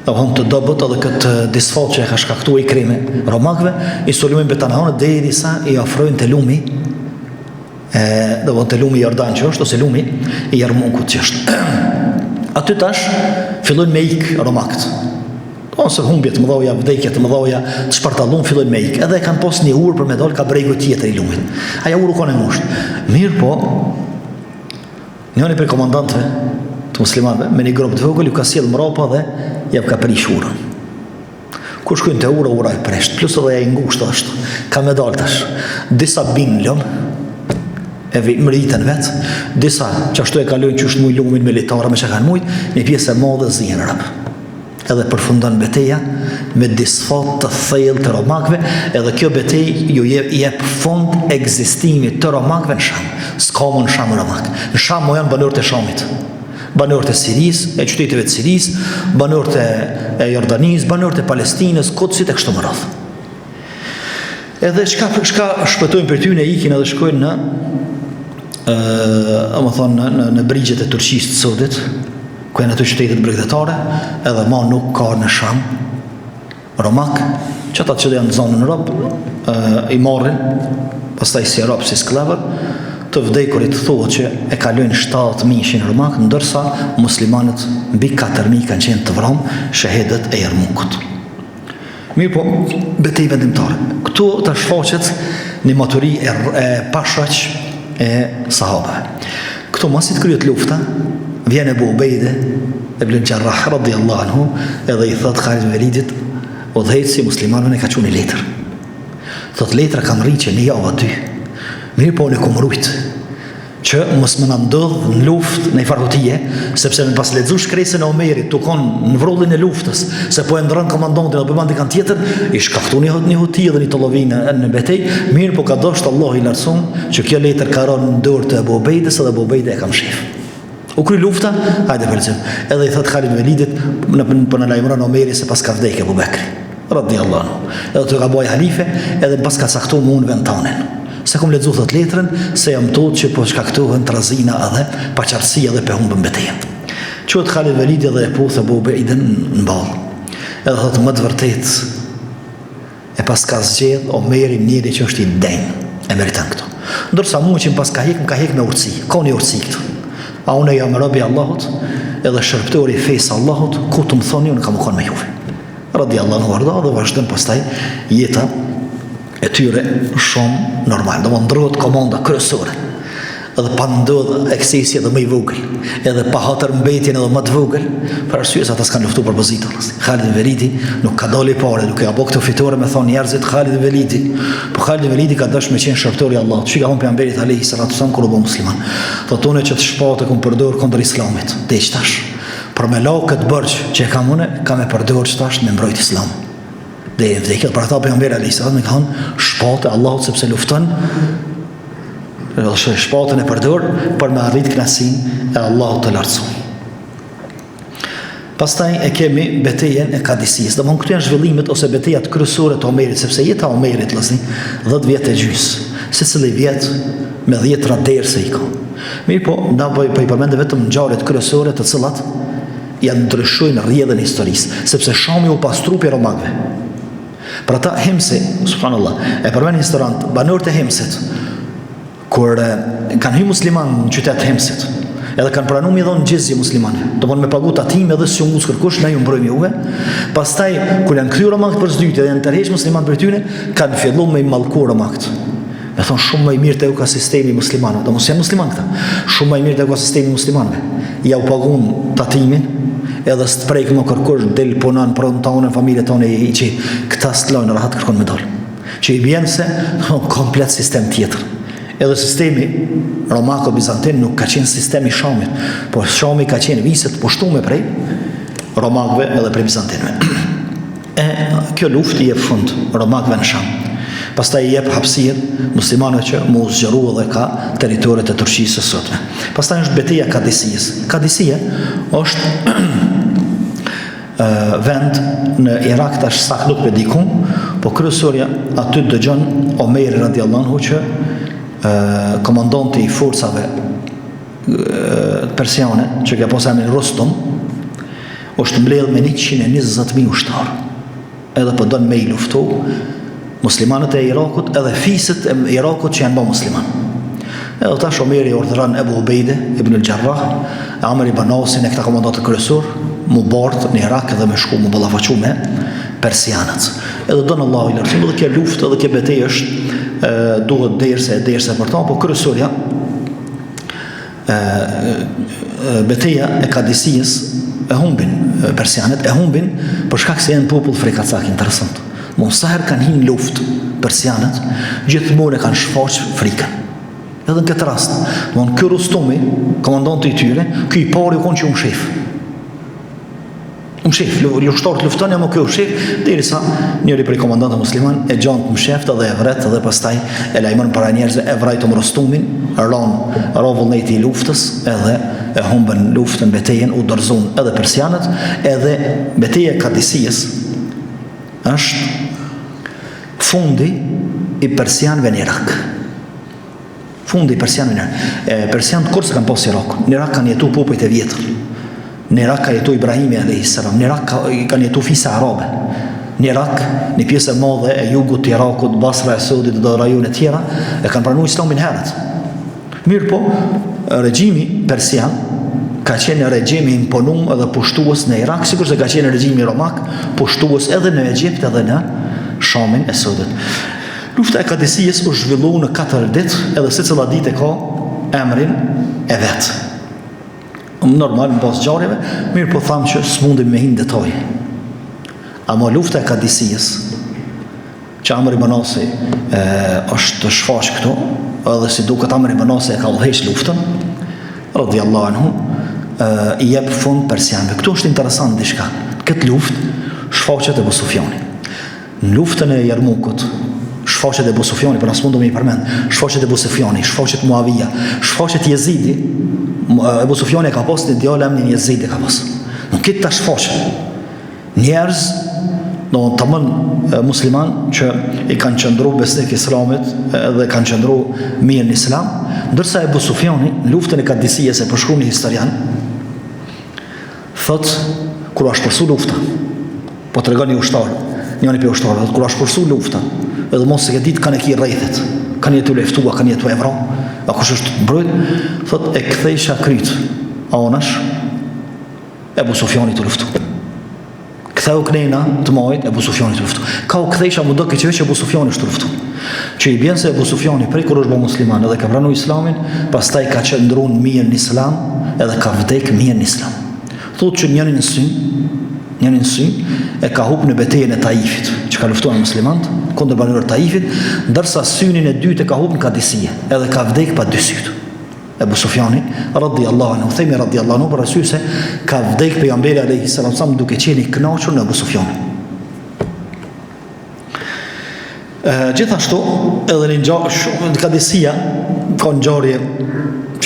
domthon të dobët edhe këtë disfatë që e ka shkaktuar Ikrime romakëve, i sulmojnë betananët derisa i afrojnë te lumi e domthon te lumi Jordan që është ose lumi i Jermukut që është. Aty tash fillojnë me ik romakët. Ose humbje të mëdha, vdekje të mëdha, të shpartallun fillojnë me ik. Edhe e kanë pas një urë për me dal ka bregu tjetër i lumit. Ajo urë u kon e ngushtë. Mirëpo, njëri prej komandantëve të muslimanëve me një grup të vogël ju ka sjell mbrapa dhe jau ka prish urën. Kur shkojnë te ura, ura e prisht, plus edhe e ngushtë është. Ka me dal tash. Disa bin n'lum, e mëriten vetë, disa qashtu e kalojnë qysh mujnë lumin me litara me çka kanë mujt, një pjesë e madhe zihen rob. Edhe përfundon beteja me disfatë të thellë të romakëve, edhe kjo betejë ju jep fund ekzistimit të romakëve në Sham. S'ka më në Sham romak. Në Sham mo janë banorët e Shamit, banorët e Sirisë, e qyteteve të Sirisë, banorët e Jordanisë, banorët e Palestinës, Kudsit e kështu me radhë. Edhe çka çka shpëtojnë prej tyne ikin edhe shkojnë në ë, domethonë në në, në brigjet e Turqisë të sodit, ku janë ato qytetet bregdetare, edhe ma nuk ka në Sham romak, që ata që janë zonë në rob, ë, i marrin, pastaj si rob, si skllevër, të vdekurit thuhet që e kalojnë 70.000 romak, ndërsa muslimanët mbi 4.000 kanë qenë të vramë shehidët e Jermukut. Mirëpo, betejë vendimtare. Këtu të shfaqet një maturi e, e pashoq e sahabëve. Këtu masi të kryhet lufta, vjen Ebu Ubejde, ibn Xherrah, radiallahu anhu, edhe i thot Khalid Velidit, udhëheqësi i muslimanëve na ka çu një letër. Thot letra ka mrri që një javë aty. Mirëpo, unë e kom rujt. që mos me na ndodh në luftë në farë hutie, sepse me pas lexu shkresën e Omerit, tu kon në vrullin e luftës, se po e ndron komandantin apo ban dikan tjetër, i shkaktu një një huti dhe një tollovi në, në betejë, mirëpo ka dashtë Allahu i lartësum që kjo letër ka rënë në dorë të Ebu Ubejdës edhe Ebu Ubejde e ka mshef. U kry lufta, hajde për lexim. Edhe i thot Khalid Velidit, në po na lajmëron Omeri se paska vdekë Ebu Bekri, radiallahu anhu. Edhe të ka bo halife, edhe paska caktu mu në vend tanin. S'e kom lexu thot letrën, se jam tut që po shkaktohen trazina edhe paqartësi edhe pe humbëm betejën. Çohet Khalid Velidi dhe e puth Ebu Ubejdën në ballë. Edhe thot me të vërtet E paska zgjedh Omeri njeri që është i denjë, e meriton këto. Ndërsa mua që më paska hek, më ka hek me urtësi. Ka një urtësi këtu. A unë jam robi i Allahut, edhe shërbëtori i fesë së Allahut, ku të më thoni unë kam me konë me juve. Radiallahu anhu arda dhe vazhdon pastaj jeta e tyre shumë normal. Domethënë ndrrohet komanda kryesore. Edhe pa ndodh eksesi edhe më i vogël, edhe pa hatër mbetjen edhe më të vogël, për arsye se ata s'kanë luftu për pozitë. Khalid ibn Velidi nuk ka dalë i pari duke ja bo këtë fitore me thonë njerëzit Khalid ibn Velidi. Po Khalid ibn Velidi ka dashur me qenë shërbëtor i Allahut. Çka ka thonë pejgamberi alayhi salatu sallam kur u bë musliman. Thotë unë qët shpatë e kom përdor kundër islamit. Deri tash. Për me la këtë borxh që e kam unë, kam e përdor qetash me mbrojt islamin. Deri në vdekje, për ata pejgamberi alayhi salatu ka thonë shpatë e Allahut sepse lufton edhe shpatën e përdor për me arrit kënaqësinë e Allahut të lartësuar. Pastaj e kemi betejën e Kadisisë. Domthon këtu janë zhvillimet ose betejat kryesore të Omerit, sepse jeta e Omerit, vllazni, 10 vjet e gjys. Secili vjet me dhjetra derse i ka. Mirëpo, na po, po i përmendim vetëm ngjarjet kryesore të cilat ja ndryshojnë rrjedhën e historisë, sepse Shami u pastru prej romakëve. Për ata Himsi, subhanallah, e përmend historianët, banorët e Himsit, kur kanë hy musliman në qytet të Himsit, edhe kanë pranu me i dhonë xhizje muslimanëve, domthon me pagu tatime edhe s'ju nguc kërkush, na ju mbrojmë juve. Pastaj, kur janë kthy romakët për s'dyti dhe janë tërheq muslimanët prej tyne, kanë fillu me i mallku romakët. Me thonë shumë më i mirë te u ka sistemi i muslimanëve, domthon s'janë musliman këta. Shumë më i mirë te u ka sistemi i muslimanëve. Ja u pagun tatimin, edhe s'të prek më kërkush, del punon pronë tonë, familje tonë i që këta s'të lojnë rahat kërkon me dalë. Që i bjen se komplet sistem tjetër. Edhe sistemi romako-bizantin nuk ka qenë sistem i Shamit, por Shami ka qenë vise të pushtume prej romakëve edhe prej bizantinëve. E kjo luftë i jep fund romakëve në Sham. Pastaj i jep hapësirë muslimanëve që m'u zgjeru edhe ka territoret e Turqisë së sotme. Pastaj është beteja e Kadisijës. Kadisija është vend në Irak tash sakt nuk pe di ku, po kryesorja aty dëgjon Omeri radiallahu anhu që komandanti i forcave persiane që ka pas emrin Rustum është mbledh me 120.000 ushtarë edhe po don me i luftu muslimanët e Irakut edhe fiset e Irakut që janë ba musliman edhe tash Omeri urdhëron Ebu Ubejde ibn el-Xherrah e Amr ibn Asin e këta komandantët kryesor mu bart në Irak edhe me shku mu ballafaqu me persianët edhe don Allahu i lartësuar edhe kjo luftë edhe kjo betejë është e, duhet derse e derse për ta po kryesorja beteja e Kadisijës e humbin persianët, e humbin për shkak se janë popull frikacak interesant. Mo sa herë kanë hi në luftë persianët, gjithmonë e kanë shfaq frikën. Edhe në këtë rast, domthon ky Rustumi, komandanti i tyre, ky i pari u kon që u mshef. U mshef, ushtarët luftonin, ama ky u mshef, derisa njëri prej komandantëve musliman e gjan të msheft dhe e vret dhe pastaj e lajmëron para njerëzve e vrajtëm Rustumin, ran, ra vullneti i luftës edhe e humbën luftën, betejën, u dorëzun edhe persianët, edhe beteja e Kadisijës është fundi i persianëve në Irak. Fundi i persianëve në Irak. E, persianët kurrë s'e kanë pas Irakun. Në Irak kanë jetu popujt e vjetër. Në Irak ka jetu Ibrahimi a.s. Në Irak ka, kanë jetu fise arabe. Në Irak, një pjesë e madhe e jugut të Irakut, Basra e sodit dhe rajone tjera, e kanë pranu islamin herët. Mirëpo, regjimi persian ka qenë regjim i imponum edhe pushtues në Irak, sikurse ka qenë regjimi romak pushtues edhe në Egjipt edhe në Shamin e sodit. Lufta e Kadisijës u zhvillu në katër ditë, edhe secila ditë e ka emrin e vet. Normal në bazë ngjarjeve, mirëpo thamë që s'mundim me hi në detaje. Ama lufta e Kadisijës, që Amr ibn Asi e, është shfaq këtu, edhe si duket Amr ibn Asi e ka udhëheq luftën, radiallahu anhu, e, i jep fund persianëve. Këtu është interesant diçka. Këtë luftë shfaqet Ebu Sufjani. Në luftën e Jermukut, shfaqet Ebu Sufjani, por na s'mundum me i përmend, shfaqet Ebu Sufjani, shfaqet Muavija, shfaqet Jezidi, Ebu Sufjani e ka pas një djalë emnin Jezid e ka pas. Në këtë ta shfaqet. Njerëz, do të tamam musliman që i kanë qëndru besnik islamit dhe kanë qëndru mirë në islam, ndërsa Ebu Sufjani në luftën e Kadisijes e përshkruan një historian, Thotë, kur u ashpërsu lufta, po tregon një ushtar, njëri prej ushtarëve, thotë, kur u ashpërsu lufta, edhe mo s'e ke ditë kan e ki rrethet, kan je tu luftu, a kan je tu e vra, a kush është tu mbrojt, thotë, e kthejsha kryt, anash, Ebu Sufjani tu luftu. Ktheu knena të majt, Ebu Sufjani tu luftu. Ka u kthejsha m'u doke që veç Ebu Sufjani është tu luftu. Që i bjen se Ebu Sufjani prej kur është bo musliman edhe ka pranu islamin, pastaj ka qëndru mirë në islam edhe ka vdek mirë në islam. Thotë që njënin sy, njënin sy e ka hup në betejën e Taifit, që ka luftuar muslimant kundër banorëve të Taifit, ndërsa synin e dytë e ka hup në Kadisije, edhe ka vdek pa dy sytë. Ebu Sufjani, radiallahu anhu, themi radiallahu anhu për arsye se ka vdek pejgamberi alayhi salatu sallam duke qenë i kënaqur në Ebu Sufjanin. Gjithashtu, edhe një ngjarje shumë në Kadisia ka ngjarje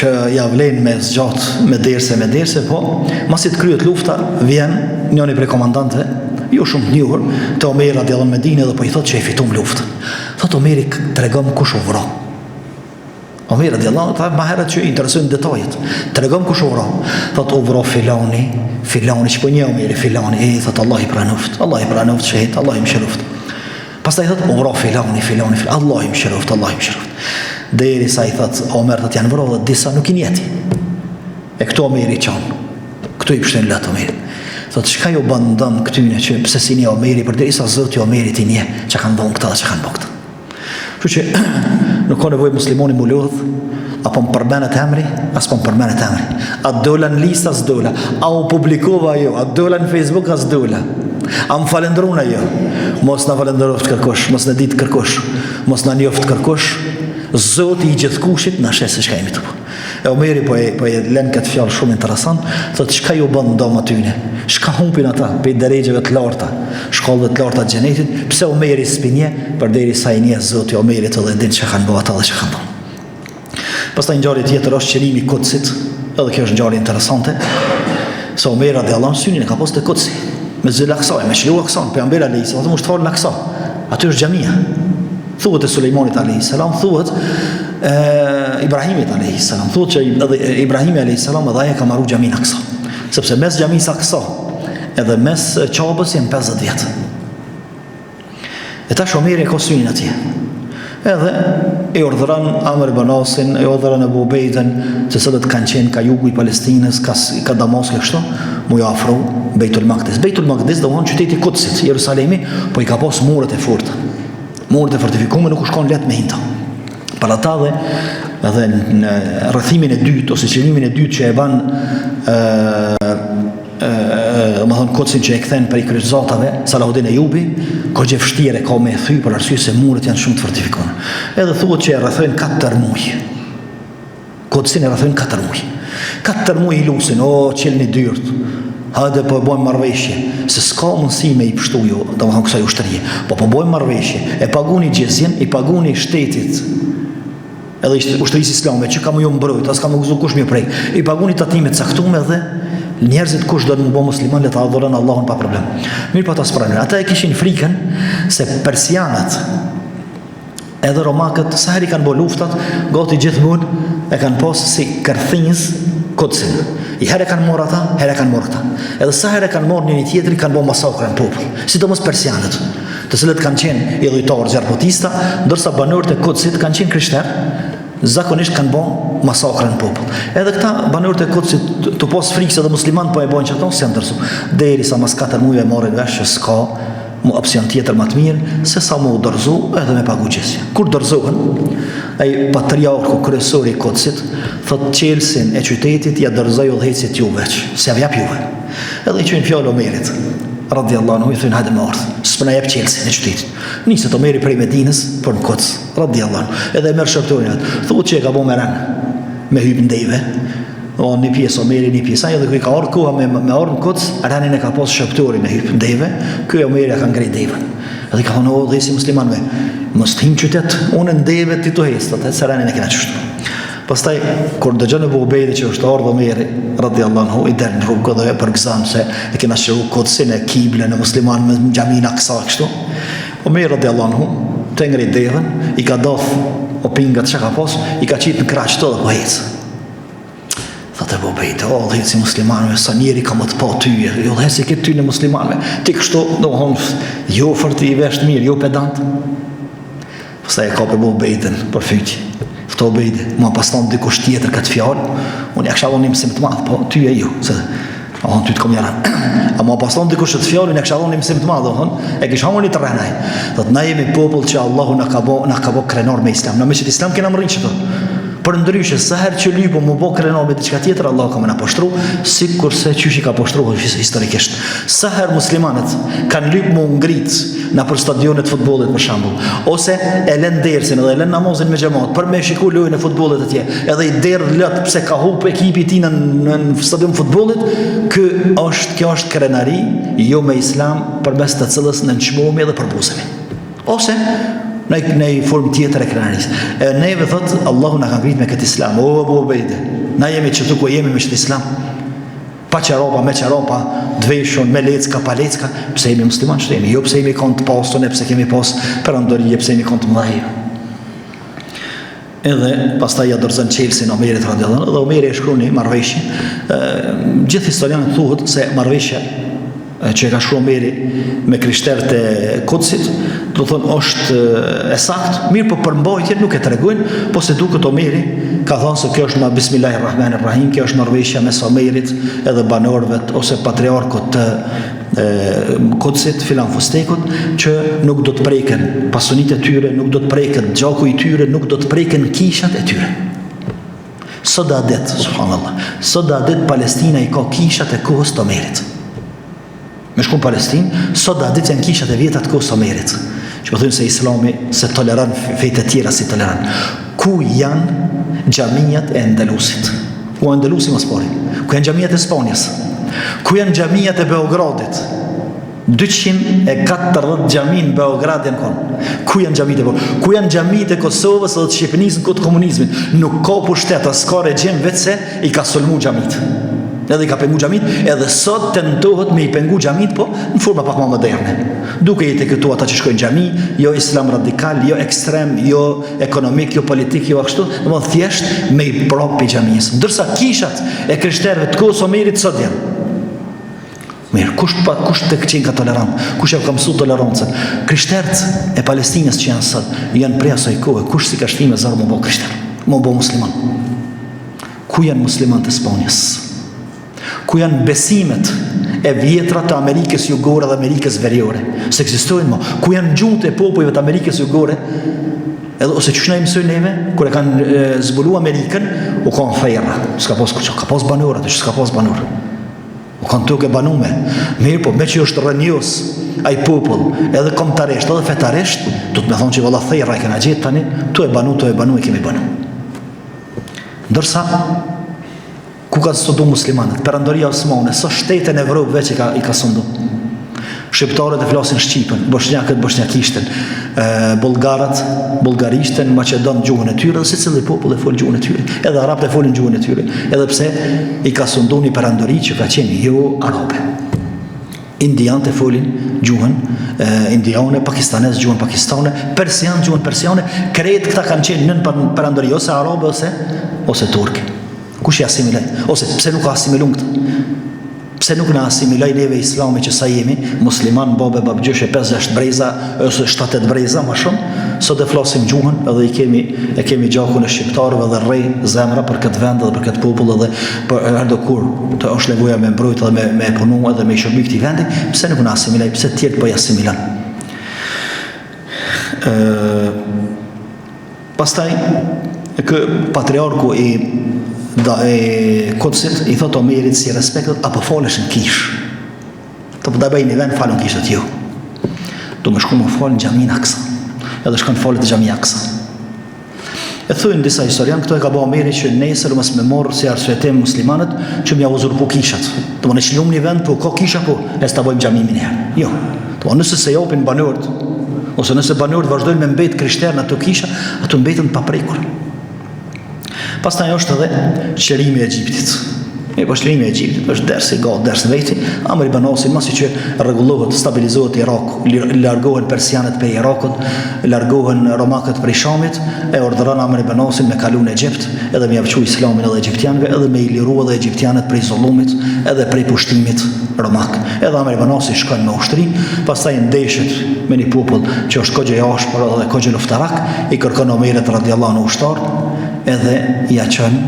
që ja vlen me zgjat me derse me derse, po masi të kryet lufta vjen njëri prej komandantëve, jo shumë të njohur, te Omeri radiallahu anhu Medine dhe po i thotë që e fitum luftën. Thotë Omeri tregom kush u vra. Omeri radiallahu anhu tha ma herët që i interesojnë detajet. Tregom kush u vra. Thot u vra filani, filani që po njeh Omeri filani, e thot Allah i pranoft, Allah i pranoft shehid, Allah i mëshiroft. Pastaj thot u vra filani, filani, filani, Allah i mëshiroft, Allah i mëshiroft. Derisa i thot Omer thot janë vra dhe disa nuk i njeh ti. E këtu Omeri qan. Këtu i pshtin lot Omerit. Thot çka ju bën dëm këtyne që pse s'i njeh Omeri përderisa Zoti Omerit i njeh çka kanë bën këta dhe çka kanë bën këta. Kështu që nuk ka nevojë muslimani mu lodh, a po më përmenet emri, a s'po më përmenet emri. A dola në listë, a s'dola. A u publikova jo, a dola në Facebook, a s'dola. A më falendrun a jo. Mos na falendroft kërkush, mos na ditë kërkush, mos na njoft kërkush. Zoti i gjithkushit na sheh se çka jemi tu bo. E Omeri po e, po e len këtë fjalë shumë interesant, thotë çka ju bën dëm atyne? Çka humpin ata prej derexheve të larta, shkallëve të larta të xhenetit? Pse Omeri s'pi njeh, përderisa i njeh Zoti Omerit edhe din çka kanë bërë ata dhe çka kanë bërë. Pastaj ngjarje tjetër është çlirimi i Kudsit, edhe kjo është ngjarje interesante, se Omeri radiallahu anhu synin e ka pas te Kudsi, Mesxhidul Aksa, me çliru Aksan, pejgamberi alayhi salatu është falë në Aksa. Aty është xhamia. Thuhet e Sulejmanit alayhi salam, thuhet e Ibrahimit alayhi salam, thuhet që edhe Ibrahimi alayhi salam edhe ai e ka maru xhaminë Aksa. Sepse mes xhamisë Aksa edhe mes Qabës janë 50 vjet. E tash Omeri e ka synin atje. Edhe e urdhëron Amr ibn Asin, e urdhëron Ebu Ubejden, të cilët kanë qenë ka jugu i Palestinës, ka, ka Damask e kështu, mu ju afru Bejtul Makdis. Bejtul Makdis domethonë qyteti i Kudsit, Jerusalemi, po i ka pas muret e forta. Muret e fortifikume nuk u shkon lehtë me hi n'ta. Për ata dhe edhe në rrethimin e dytë ose çlirimin e dytë që e ban ë ë domethonë Kudsin që e kthen prej kryqëzatave Salahudin Ejubi, koxha vështirë e ka me thy për arsye se muret janë shumë të fortifikuara. Edhe thuhet që e rrethojnë 4 muaj. Kudsin e rrethojnë 4 muaj. 4 muaj i lusin, o çelni dyert. Hajde po e bojmë marrëveshje, se s'ka mundësi me i pshtu ju, domethonë kësaj ushtrie. Po po bojmë marrëveshje, e paguni xhizjen, i paguni shtetit. Edhe ishte ushtrisë islame që ka me ju mbrojt, as ka me guxu kush me prek. I paguni tatime të caktuara dhe njerëzit kush do të bëhet musliman le ta adhuron Allahun pa problem. Mirëpo ata s'pranojnë. Ata e kishin frikën se persianët Edhe romakët sa herë i kanë bo luftat, gati gjithmonë e kanë pas si kërthinz Kudsin. I herë e kanë marrë ata, herë e kanë marrë këta. Edhe sa herë e kanë marrë njëri tjetrin, kanë bo masakra në popull. Sidomos persianët, të cilët kanë qenë idhujtarë zjarrputista, ndërsa banorët e Kudsit kanë qenë krishterë, zakonisht kanë bo masakra në popull. Edhe këta banorët e Kudsit tu pas frikë se edhe muslimanët po e bojnë qato, s'janë dorëzu. Derisa mas 4 mujve marrin vesh që s'ka Mu opsion tjetër ma të mirë se sa mu dorëzu edhe me pagu xhizje. Kur dorëzohen, ai patriarku kryesor i Kudsit thot çelësin e qytetit ja dorëzoj udhëheqësit juve, s'ja jap juve. Edhe i çojnë fjalë Omerit, radiallahu anhu, i thonë hajde me ardh, s'po na jep çelësin e qytetit. Niset Omeri prej Medinës për në Kuds, radiallahu anhu. Edhe e merr shërbëtorin atë. Thuhet që e ka bo me ren, me hyp në deve. O një pjesë Omeri, një pjesë ai, edhe kur i ka ardhur koha me me ardhur në Kuds, renin e ka pas shërbëtori me hyp në deve, ky Omeri e ka ngrit devën. Edhe i ka thonë o udhëheqësi i muslimanëve, mos të him qytet, unë në deve ti tu hec, thotë, se renin e kena qështu. Pastaj kur dëgjon Ebu Ubejde që është ardhur Omeri radiallahu anhu i del në rrugë dhe e përgëzon se e kena çliru Kudsin e kiblën e muslimanëve në xhaminë Aksa kështu. Omeri radiallahu anhu tu e ngrit devën, i ka doth opingat çka ka pas, i ka qitë në krah qëto dhe po hec. Thotë Ebu Ubejde, o udhëheqësi i muslimanëve, sa njeri ka me të pa ty, e udhëheqësi këtyne muslimanëve, ti kështu, domethonë, jo fort i vesht mirë, jo pedant. Pastaj e kap Ebu Ubejden për fyti. Thotë Ubejde, ma pas thonë dikush tjetër këtë fjalë, unë ja kisha dhonë një mësim të madh, po ty e jo, se. Thonë, ty të kom jaran. Ama pas thonë dikush qët fjalën, e kisha dhonë një mësim të madh, thonë, e kish hangër një të rrenaj. Thotë, na jemi popull që Allahu na ka bo, na ka bo krenar me islam. Na me qët islam kena mrri qëtu. Përndryshe, sa herë që lypëm m'u bo krenar me diçka tjetër, Allahu ka me na poshtru, sikurse qysh i ka poshtru historikisht. Sa herë muslimanët kanë lyp m'u ngrit nëpër stadionet e futbollit për shembull, ose e lën dersin edhe e lën namazin me xhamat për me shiku lojën e futbollit atje, edhe i derdh lot pse ka hup ekipi i tij në në, në stadion futbollit, ky është kjo është krenari jo me islam përmes të cilës nënçmohemi edhe përbuzemi. Ose në në një formë tjetër e krenarisë. E neve thot Allahu na ka ngrit me këtë islam. O Abu Ubejde, na jemi qëtu ku jemi me këtë islam. Pa çorapa, me çorapa, të veshun, me lecka, pa lecka, pse jemi musliman që jemi, jo pse jemi konë të pasun, e pse kemi pas perandori, e pse jemi konë të mëdhej. Edhe pastaj ja dorëzon çelësin Omerit radiallahu anhu, dhe Omeri e shkruan një marrëveshje. Gjithë historianët thuhet se marrëveshja që e ka shkru Omeri me krishterët e Kudsit, do thonë është e saktë, mirëpo përmbajtjen nuk e tregojnë, po si duket Omeri ka thonë se kjo është ma Bismillahirrahmanirrahim, kjo është marrëveshja mes Omerit edhe banorëve ose patriarkut të e, Kudsit, filan fustekut, që nuk do të preken pasunitë e tyre, nuk do të preket gjaku i tyre, nuk do të preken kishat e tyre. Sot e atë ditë, subhanallah, sot e atë ditë Palestina i ka kishat e kohës të Omerit. Me shku në Palestinë, sot e atë ditë janë kishat e vjetra të kohës të Omerit. Që po thonë se Islami s'e toleron fetë e tjera s'i toleron. Ku janë xhamiat e Endelusit? Ku janë Endelusi më së pari? Ku janë xhamiat e Spanjës? Ku janë xhamiat e Beogradit? 240 xhami në Beograd janë konë. Ku janë xhamitë e Beogradit? Ku janë xhamitë e Kosovës dhe të Shqipënisë në kohë të komunizmit? Nuk ka pushtet, as ka regjim veç se i ka sulmu xhamitë. Edhe i ka pengu xhamitë, edhe sot tentohet me i pengu xhamitë, po në forma pak ma moderne. Duke i etiketu ata që shkojnë xhami, jo islam radikal, jo ekstrem, jo ekonomik, jo politik, jo ashtu, domethënë thjesht me i pra prej xhamisë. Ndërsa kishat e krishterëve të kohës Omerit sot janë. Mirë, kush pa kush të qenka tolerant? Kush ja ka mësu tolerancën? Krishterët e Palestinës që janë sot, janë prej asaj kohe, kush s'i ka shti me zor m'u bo krishter, m'u bo musliman? Ku janë muslimanët e Spanjës? Ku janë besimet e vjetra të Amerikës Jugore dhe Amerikës Veriore? S'ekzistojnë më. Ku janë gjuhët e popujve të Amerikës Jugore? Edhe ose qysh na i mësojnë neve, kur e kanë zbulu Amerikën, u kanë therra. S'ka pas kurrë, ka pas banorë aty, s'ka pas banorë. U kanë tokë e banume. Mirëpo, meqë është rrënjos ai popull, edhe kombëtarisht, edhe fetarisht, do të me thonë që valla therra e kena gjetë tani, tu e banu, tu e banu, e kemi banu. Ndërsa, ku kanë sundu muslimanët? Perandoria Osmane, sa shtete në Evropë veç i ka, i ka sundu. Shqiptarët e flasin shqipen, boshnjakët boshnjakishten, bullgarët bullgarishten, maqedonët gjuhën e tyre, dhe secili popull e fol gjuhën e tyre. Edhe arabët e folin gjuhën e tyre, edhe pse i ka sundu një perandori që ka qenë jo arabe. Indianët e folin gjuhën e, indiane, pakistanezët gjuhën pakistane, persianët gjuhën persiane, krejt këta kanë qenë nën perandori ose arabe ose ose turke. Kush i asimiloi? Ose pse nuk asimilun këta? Pse nuk na asimiloi neve Islami që sa jemi musliman babë e babgjysh e 5-6 breza ose 7-8 breza më shumë, sot e flasim gjuhën edhe i kemi e kemi gjakun e shqiptarëve dhe rreh zemra për këtë vend dhe për këtë popull edhe për herdo kur të është nevoja me mbrojt edhe me me punu edhe me i shërby këtij vendi, pse nuk na asimiloi, pse të tjerët po i asimilon? Ë Pastaj ky patriarku i da e Kudsit i thot Omerit si respekt, a po falesh në kishë. Të po ta bëj një vend falu në kishë aty. Jo. Do me shku me fal në xhaminë Aksa. Edhe shkon falet në xhaminë Aksa. E thonë disa historianë, këto e ka bë Omeri që nesër mos me marr si arsyetim muslimanët që m'ja uzurpu kishat. Domethënë çlirum një vend, po ka kisha po, e s'ta bëjmë xhami menjëherë. Jo. Po nëse s'e japin banorët, ose nëse banorët vazhdojnë me mbet krishterë në ato kisha, ato mbeten të paprekur. Pastaj është edhe çlirimi i Egjiptit. E po çlirimi i Egjiptit është ders i gatë, ders në veti. Amr ibn Asi masi që rregullohet, stabilizohet Iraku, largohen persianët prej Irakut, largohen romakët prej Shamit, e urdhëron Amr ibn Asin me kalu në Egjipt, edhe me ja çu islamin edhe egjiptianëve, edhe me i liru edhe egjiptianët prej zullumit, edhe prej pushtimit romak. Edhe Amr ibn Asi shkon me ushtri, pastaj ndeshet me një popull që është kogja i ashpër edhe kogja luftarak, i kërkon Omerit radiallahu anhu ushtar, edhe ja çon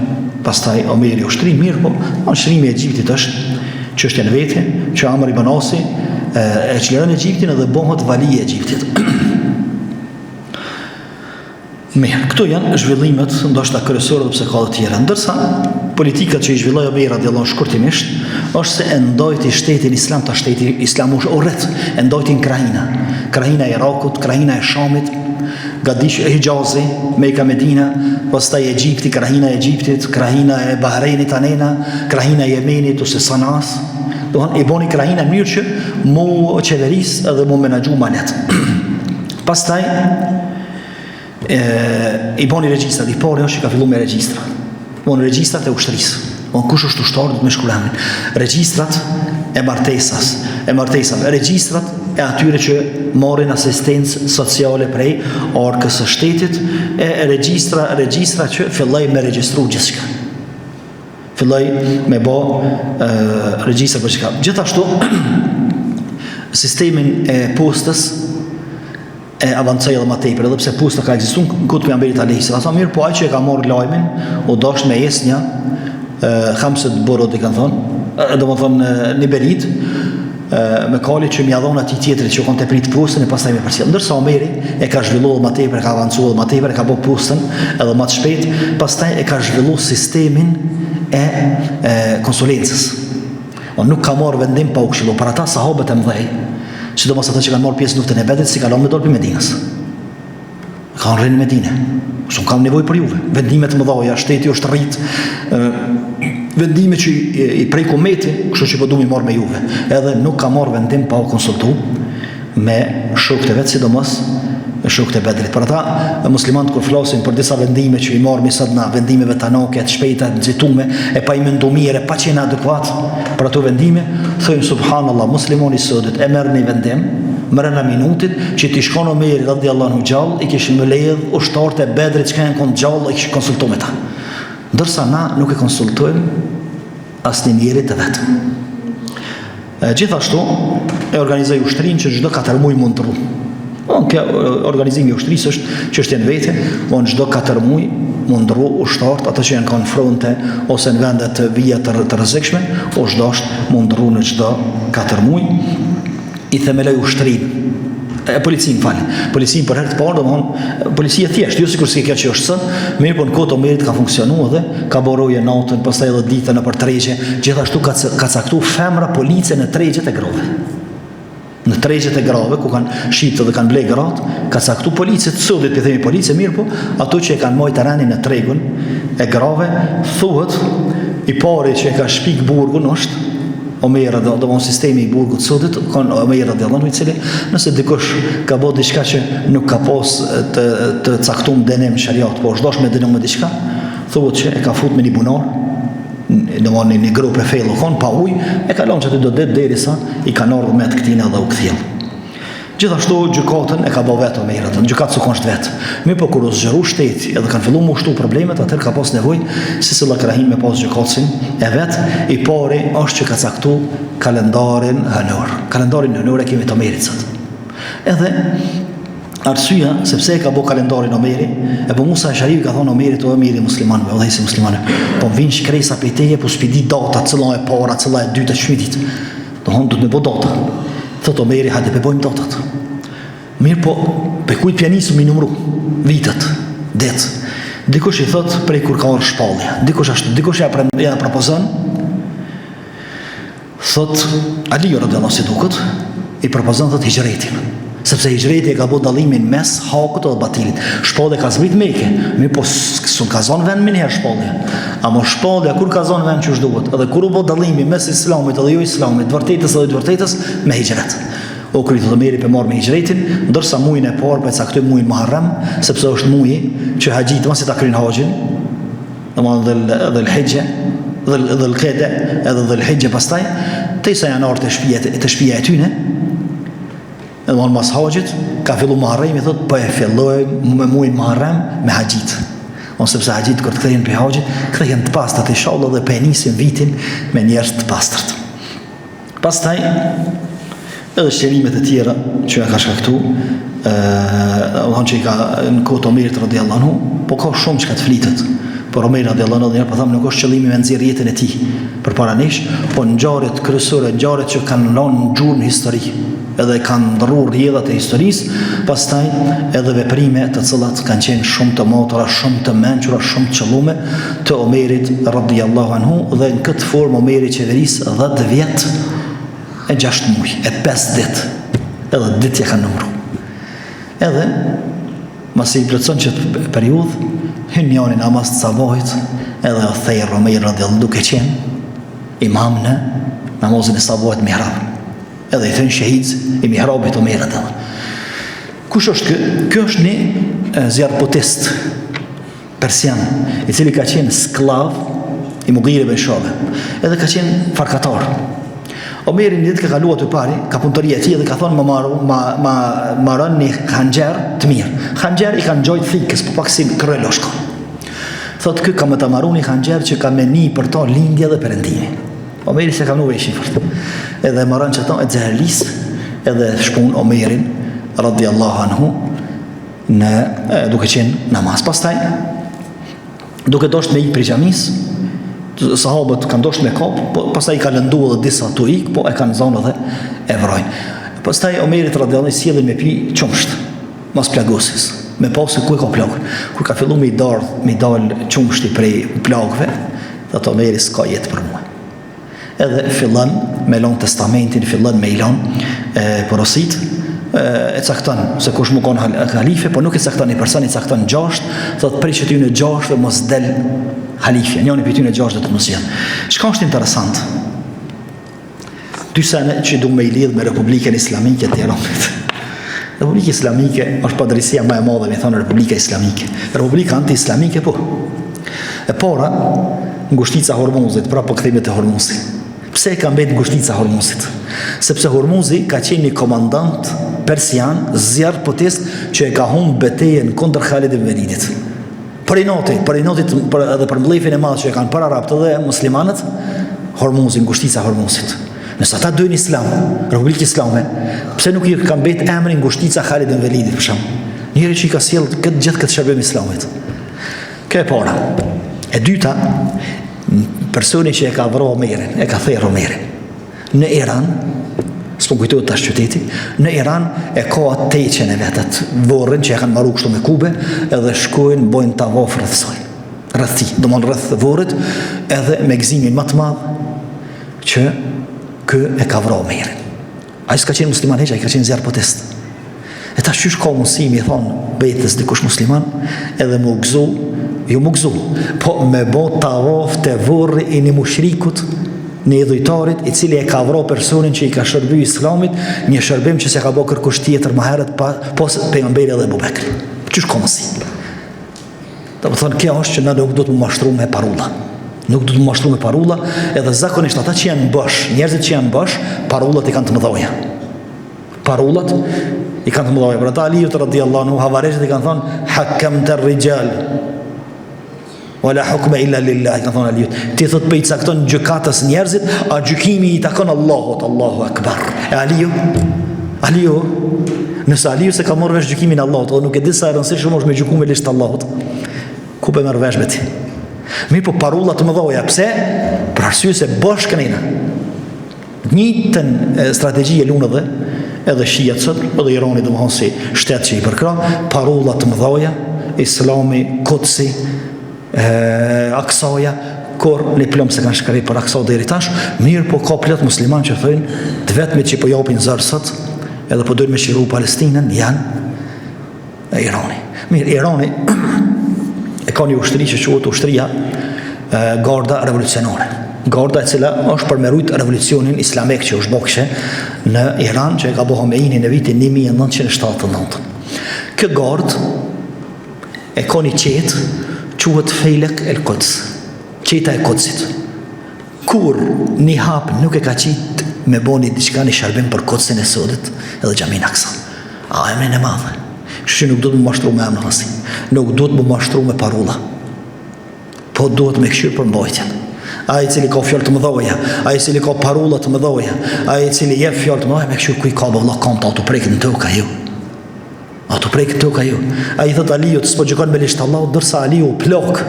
pastaj Omeri ushtri, mirëpo, çlirimi i Egjiptit është. Çështje në vete, që Amr ibn Asi e, e çliron Egjiptin edhe bëhet vali i Egjiptit. Mirë, këto janë zhvillimet ndoshta kryesore edhe pse ka edhe tjera. Ndërsa politikat që i zhvilloi Omeri radiallahu anhu shkurtimisht është se e ndajti shtetin islam ta shteti islam u rrit, e ndajti në krahina. Krahina e Irakut, krahina e Shamit, Gadish e Hixhazi, Meka Medina, pastaj Egjipti, krahina e Egjiptit, krahina e Bahreinit anena, krahina e Jemenit ose Sanas. Domthon i boni krahina në mënyrë që mu qeveris edhe mu menaxhu ma lehtë. Pastaj e, i boni regjistrat, i pari është që ka fillu me regjistra. Boni regjistrat e ushtrisë. Bon kush është ushtar duhet me shkru emrin. Regjistrat e martesas, e martesave, regjistrat e atyre që marrin asistencë sociale prej arkës së shtetit, e regjistra, regjistra që filloi me regjistru gjithçka. Filloi me bo regjistra për çka. Gjithashtu sistemin e postës e avancoi edhe ma tepër, edhe pse posta ka ekzistuar në kohë të pejgamberit alejhi selam, mirëpo ai që e ka marrë lajmin, u dasht me ecë një khamset burud i kanë thonë, domethënë një berit me kali që m'ia dhon atij tjetrit që kon tu prit postën e pastaj me përcjell. Ndërsa Omeri e ka zhvilluar më tepër, e ka avancuar më tepër, e ka bërë postën edhe më të shpejt, pastaj e ka zhvilluar sistemin e, e konsulencës. O nuk ka marrë vendim pa u këshillu. Për ata sahabët e mëdhej, sidomos ata që kanë marrë pjesë në luftën e Bedrit, s'i ka lënë me dalë prej Medinës. Ka rrinë në Medinë. S'un kam nevojë për juve. Vendime të mëdha, shteti është rrit, vendime që i, i prek umeti, kështu që po du mi marrë me juve. Edhe nuk ka marrë vendim pa u konsultu me shokët e vet, sidomos me shokët e Bedrit. Për ata muslimanët kur flasin për disa vendime që i marrim sot na vendime vetanake, të shpejta, të nxitume, e pa i mendu mirë, e pa qenë adekuat për ato vendime, thojnë subhanallah, muslimani i sotit e merr një vendim mrena minutit që t'ish kon Omeri radiallahu anhu gjallë, i kishin mbledh ushtarët e Bedrit që kanë kon gjallë, i kishin konsultu me ta. Ndërsa na nuk e konsultojmë asnjë njeri të vetëm. Gjithashtu, e organizoi ushtrinë që çdo 4 muaj m'u ndrru. Bon, kjo organizimi i ushtrisë është çështje në vete, bon çdo 4 muaj m'u ndrru ushtarët, ata që janë kanë fronte ose në vende të vija të, të rrezikshme, është dasht m'u ndrru në çdo 4 muaj. I themeloi ushtrinë e policinë, fal. Policinë për herë të parë, domthon policia e thjeshtë, jo sikur si kjo që është sot, mirëpo në kohë të Omerit ka funksionuar dhe ka bo roje natën, pastaj edhe ditën nëpër tregje, gjithashtu ka ka caktu femra police në tregjet e grave. Në tregjet e grave ku kanë shitë dhe kanë ble gratë, ka caktu police të sodit, po themi police, mirëpo, ato që e kanë majtë renin në tregun e grave, thuhet i pari që e ka shpik burgun është Omer do domthon sistemi i burgut të sotit kon Omer radiallahu anhu i cili nëse dikush ka bo diçka që nuk ka pas të të caktuar dënim sheriat, po është dasht me dënu me diçka, thuhet që e ka fut me një bunar, domthon një gropë e fellë kon pa ujë, e ka lënë aty do ditë derisa i kanë ardhur me të këtina dhe u kthjell. Gjithashtu gjykatën e ka bo vetë Omeri, në gjykatë s'u konshtë vetë. Mirëpo kur u zgjeru shteti edhe kanë fillu m'u shtu problemet, atëherë ka pas nevojë secila krahinë me pas gjykatësin e vet, i pari është që ka caktu kalendarin hënor. Kalendarin hënor e kemi të Omerit sot. Edhe arsyeja se pse e ka bo kalendarin Omeri, Ebu Musa Eshariu ka thonë Omerit o emiri i muslimanëve, udhëheqësi i muslimanëve, po më vijnë shkresa prej teje, po s'pi di data, cila e para, cila e dyta, ç'mi ditë. Domethonë, duhet me bo data. Thot Omeri, hajde pe bojmë datat. Mirëpo, pe kujt p'ja nisim m'i numru, vitet, det. Dikush i thot, prej kur ka ardhë shpallja. Dikush ashtu, dikush ja, pre, ja propozon, thot, Aliu radiallahu si duket, i propozon, thot, hixhretin. Sepse hixhreti e ka bo dallimin mes hakut dhe batilit. Shpallja ka zbrit Meke, mirëpo s'un ka zonë vend menjëherë shpallja. Ama shpallja kur ka zonë vend qysh duhet, edhe kur u bo dallimi mes islamit dhe jo islamit, të vërtetës dhe të vërtetës, me hixhret. U kry thot Omeri pe marr me hixhretin, ndërsa mujin e parë po e caktojmë mujin Muharrem, sepse është muji që haxhit masi ta kryjnë haxhin, domethënë dhul dhul hixhe, dhul dhul kade, edhe dhul hixhe pastaj, derisa janë ardhur te shtëpia te shtëpia e tyne, Domethënë mas haxhit, ka fillu Muharremi, thot, po e fillojmë me mujin Muharrem me haxhit. On sepse haxhit kur të kthehen prej haxhit, kthehen të pastërt inshallah dhe po e nisim vitin me njerëz të pastërt. Pastaj edhe çlirimet e tjera që ja ka shkaktu, ë, domethënë që i ka në kohë të Omerit radiallahu anhu, po ka shumë çka të flitet. Por Omeri radiallahu anhu, po them nuk është qëllimi me nxjerr jetën e tij. përpara nesh, po ngjarjet kryesore, ngjarjet që kanë lënë gjurmë në histori, edhe kanë ndrru rrjedhat e historisë, pastaj edhe veprime të cilat kanë qenë shumë të matura, shumë të mençura, shumë të qëllume të Omerit radiallahu anhu dhe në këtë formë Omeri qeveris 10 vjet e 6 muaj, e 5 ditë, edhe ditë ja kanë numru. Edhe Masi i plotëson qët periudhë, hyn njani n'namaz të sabahit, edhe e therr Omeri radiallahu duke qenë imam në namazin e sabahit mihrab. Edhe i thonë shehid i mihrabit Omeri radiallahu. Kush është ky? Ky është një zjarrputist persian, i cili ka qenë skllav i Mugire ibn Shobe, edhe ka qenë farkatar. Omeri një ditë ka kalu aty pari, ka punëtoria e tij dhe ka thonë më maru, ma, ma, maron një hanxher të mirë. Hanxher i kanë ngjajt thikës, po pak si kryeloshka. Thotë ky ka me ta maru një hanxher që ka me ni për to lindja dhe perëndimi. Omeri s'e ka vnu veshin fort. Edhe maron qato e xeherlis, edhe shpun Omerin, radiallahu anhu, në duke qenë namaz. Pastaj duke dosht me ik prej xhamisë, sahabët kanë dosht me kap, po pastaj i ka lëndu edhe disa tu ik, po e kanë zonë edhe e vrojnë. Pastaj Omerit radiallahu i sjellin me pi qumsht, mas plagosjes, me pa se ku e ka plagën. Kur ka fillu me i dardh, me i dal qumshti prej plagëve, thotë Omeri s'ka jetë për mua. Edhe fillon me lon testamentin, fillon me i lon porosit, e cakton se kush me kon halife, po nuk e cakton një person, i cakton gjashtë, thot prej qëtyne gjashtëve mos del halifja, njëri prej tyne gjashtë do të mos zgjedh. Çka është interesant? Dy sene që du me i lidh me Republikën Islamike të Iranit. Republika Islamike është padrejtësia më e madhe, me thonë Republika Islamike. Republika anti-islamike, po. E para, ngushtica Hormuzit, pra po kthehemi te Hormuzi. Pse e ka mbet ngushtica Hormuzit? Sepse Hormuzi ka qenë një komandant persian, zjarrputist, që e ka humb betejën kundër Khalid ibn Velidit. Për inati, për inatit për, edhe për mllefin e madh që e kanë për arabët dhe muslimanët, Hormuzi, ngushtica Hormuzit. Nëse ata dojnë islam, Republikë Islame, pse nuk i ka mbet emri ngushtica Khalid ibn Velidit, për shembull? Njeri që i ka sjell këtë gjithë këtë shërbim islamit. Kjo e para. E dyta, personi që e ka vra Omerin, e ka therë Omerin. Në Iran, s'po kujtohet tash qyteti, në Iran e ka atë teqen e vet, atë vorrin që e kanë maru kështu me kube, edhe shkojnë, bojnë tavaf rreth saj. Rreth tij, domthon rreth vorrit, edhe me gëzimin më të madh që ky e ka vra Omerin. Ai s'ka qenë musliman hiç, ai ka qenë zjarrputist. E tash qysh ka mundësi me i thonë vetes dikush musliman, edhe me u gëzu, jo me u gëzu, po me bo tavaf te vorri i një mushrikut, një idhujtarit, i cili e ka vra personin që i ka shërby islamit, një shërbim që s'e ka bo kërkush tjetër më herët pa, pos pejgamberi edhe Ebu Bekri. Qysh ka mundësi? Domethonë, kjo është që na nuk duhet m'u mashtru me parulla. Nuk duhet m'u mashtru me parulla, edhe zakonisht ata që janë bosh, njerëzit që janë bosh, parullat i kanë të mëdhoja. Parullat i kanë të mëdhoja. Për ata Aliut radiallahu anhu, havarixhët i kanë thonë, hakemte rrixhal, wa la hukme illa lillah, i kanë thonë Aliut. Ti thotë po i cakton gjykatës njerëzit, a gjykimi i takon Allahut, Allahu akbar. E Aliu, Aliu, Nëse Aliu s'e ka marrë vesh gjykimin e Allahut, edhe nuk e di sa e rëndësishme është me gjyku me ligj të Allahut. Ku po merr vesh be ti? Mirëpo parulla të mëdha, pse? Për arsye se bosh kënena. Njëjtën strategji e lunë edhe edhe shiat sot, edhe Irani domethonë si shtet që i përkrah, parulla të mëdha, Islami, Kudsi, e, Aksaja, kurrë një plumb s'e kanë shkri për Aksa deri tash, mirëpo ka plot musliman që thojnë, të vetmit që po japin zor sot, edhe po dojnë me çliru Palestinën, janë e Irani. Mirë, Irani e ka një ushtri që quhet ushtria e, Garda Revolucionare. Garda e cila është për me rujt revolucionin islamik që është bo kishe në Iran, që e ka bo Homeini në vitin 1979. Kjo gardë E ka një çetë, quhet Fejlek el Kuds, çeta e Kudsit. Kurrë një hap nuk e ka qitë me bo një diçka një shërbim për Kudsin e sotit edhe xhaminë Aksa. A emrin e madh. Kështu që nuk duhet m'u mashtru me emra si. Nuk duhet m'u mashtru me parulla. Po duhet me kqyr përmbajtjen. Ai i cili ka fjalë të mëdha, ai i cili ka parulla të mëdha, ai i cili jep fjalë të mëdha, me kqyr ku i ka vëlla kamtë a tu prek në tokë ajo. A tu prek tokë ajo. Ai i thot Aliut, s'po gjykon me ligj të Allahut, ndërsa Aliu u plak.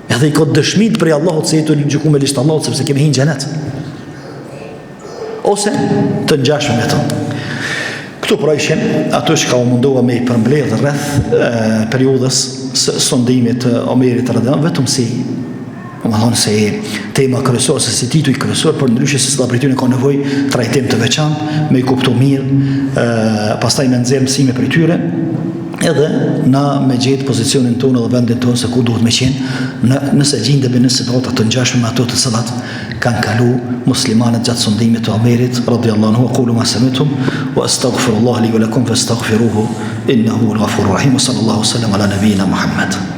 Edhe i ka dëshmitë prej Allahut se je tu gjyku me ligj të Allahut sepse ke me hi n'xhenet. Ose të ngjashme me to. Këto pra ishin ato çka u mundova me i përmbledh rreth e, periudhës së sundimit të Omerit radijallahu vetëm si domethonë si tema kryesor, se si tituj kryesor, përndryshe secila prej tyre ka nevojë trajtim të veçantë, me i kuptu mirë, e, pastaj me nxjerr mësime prej tyre, edhe na me gjetë pozicionin tonë dhe vendin tonë se ku duhet me qenë, në, nëse gjindemi në situata të ngjashme me ato të cilat kanë kalu muslimanët gjatë sundimit të Omerit radiallahu anhu aqulu ma sami'tum wa astaghfirullah li wa lakum fastaghfiruhu innahu huwal ghafurur rahim wa sallallahu sallam ala nabiyyina Muhammad.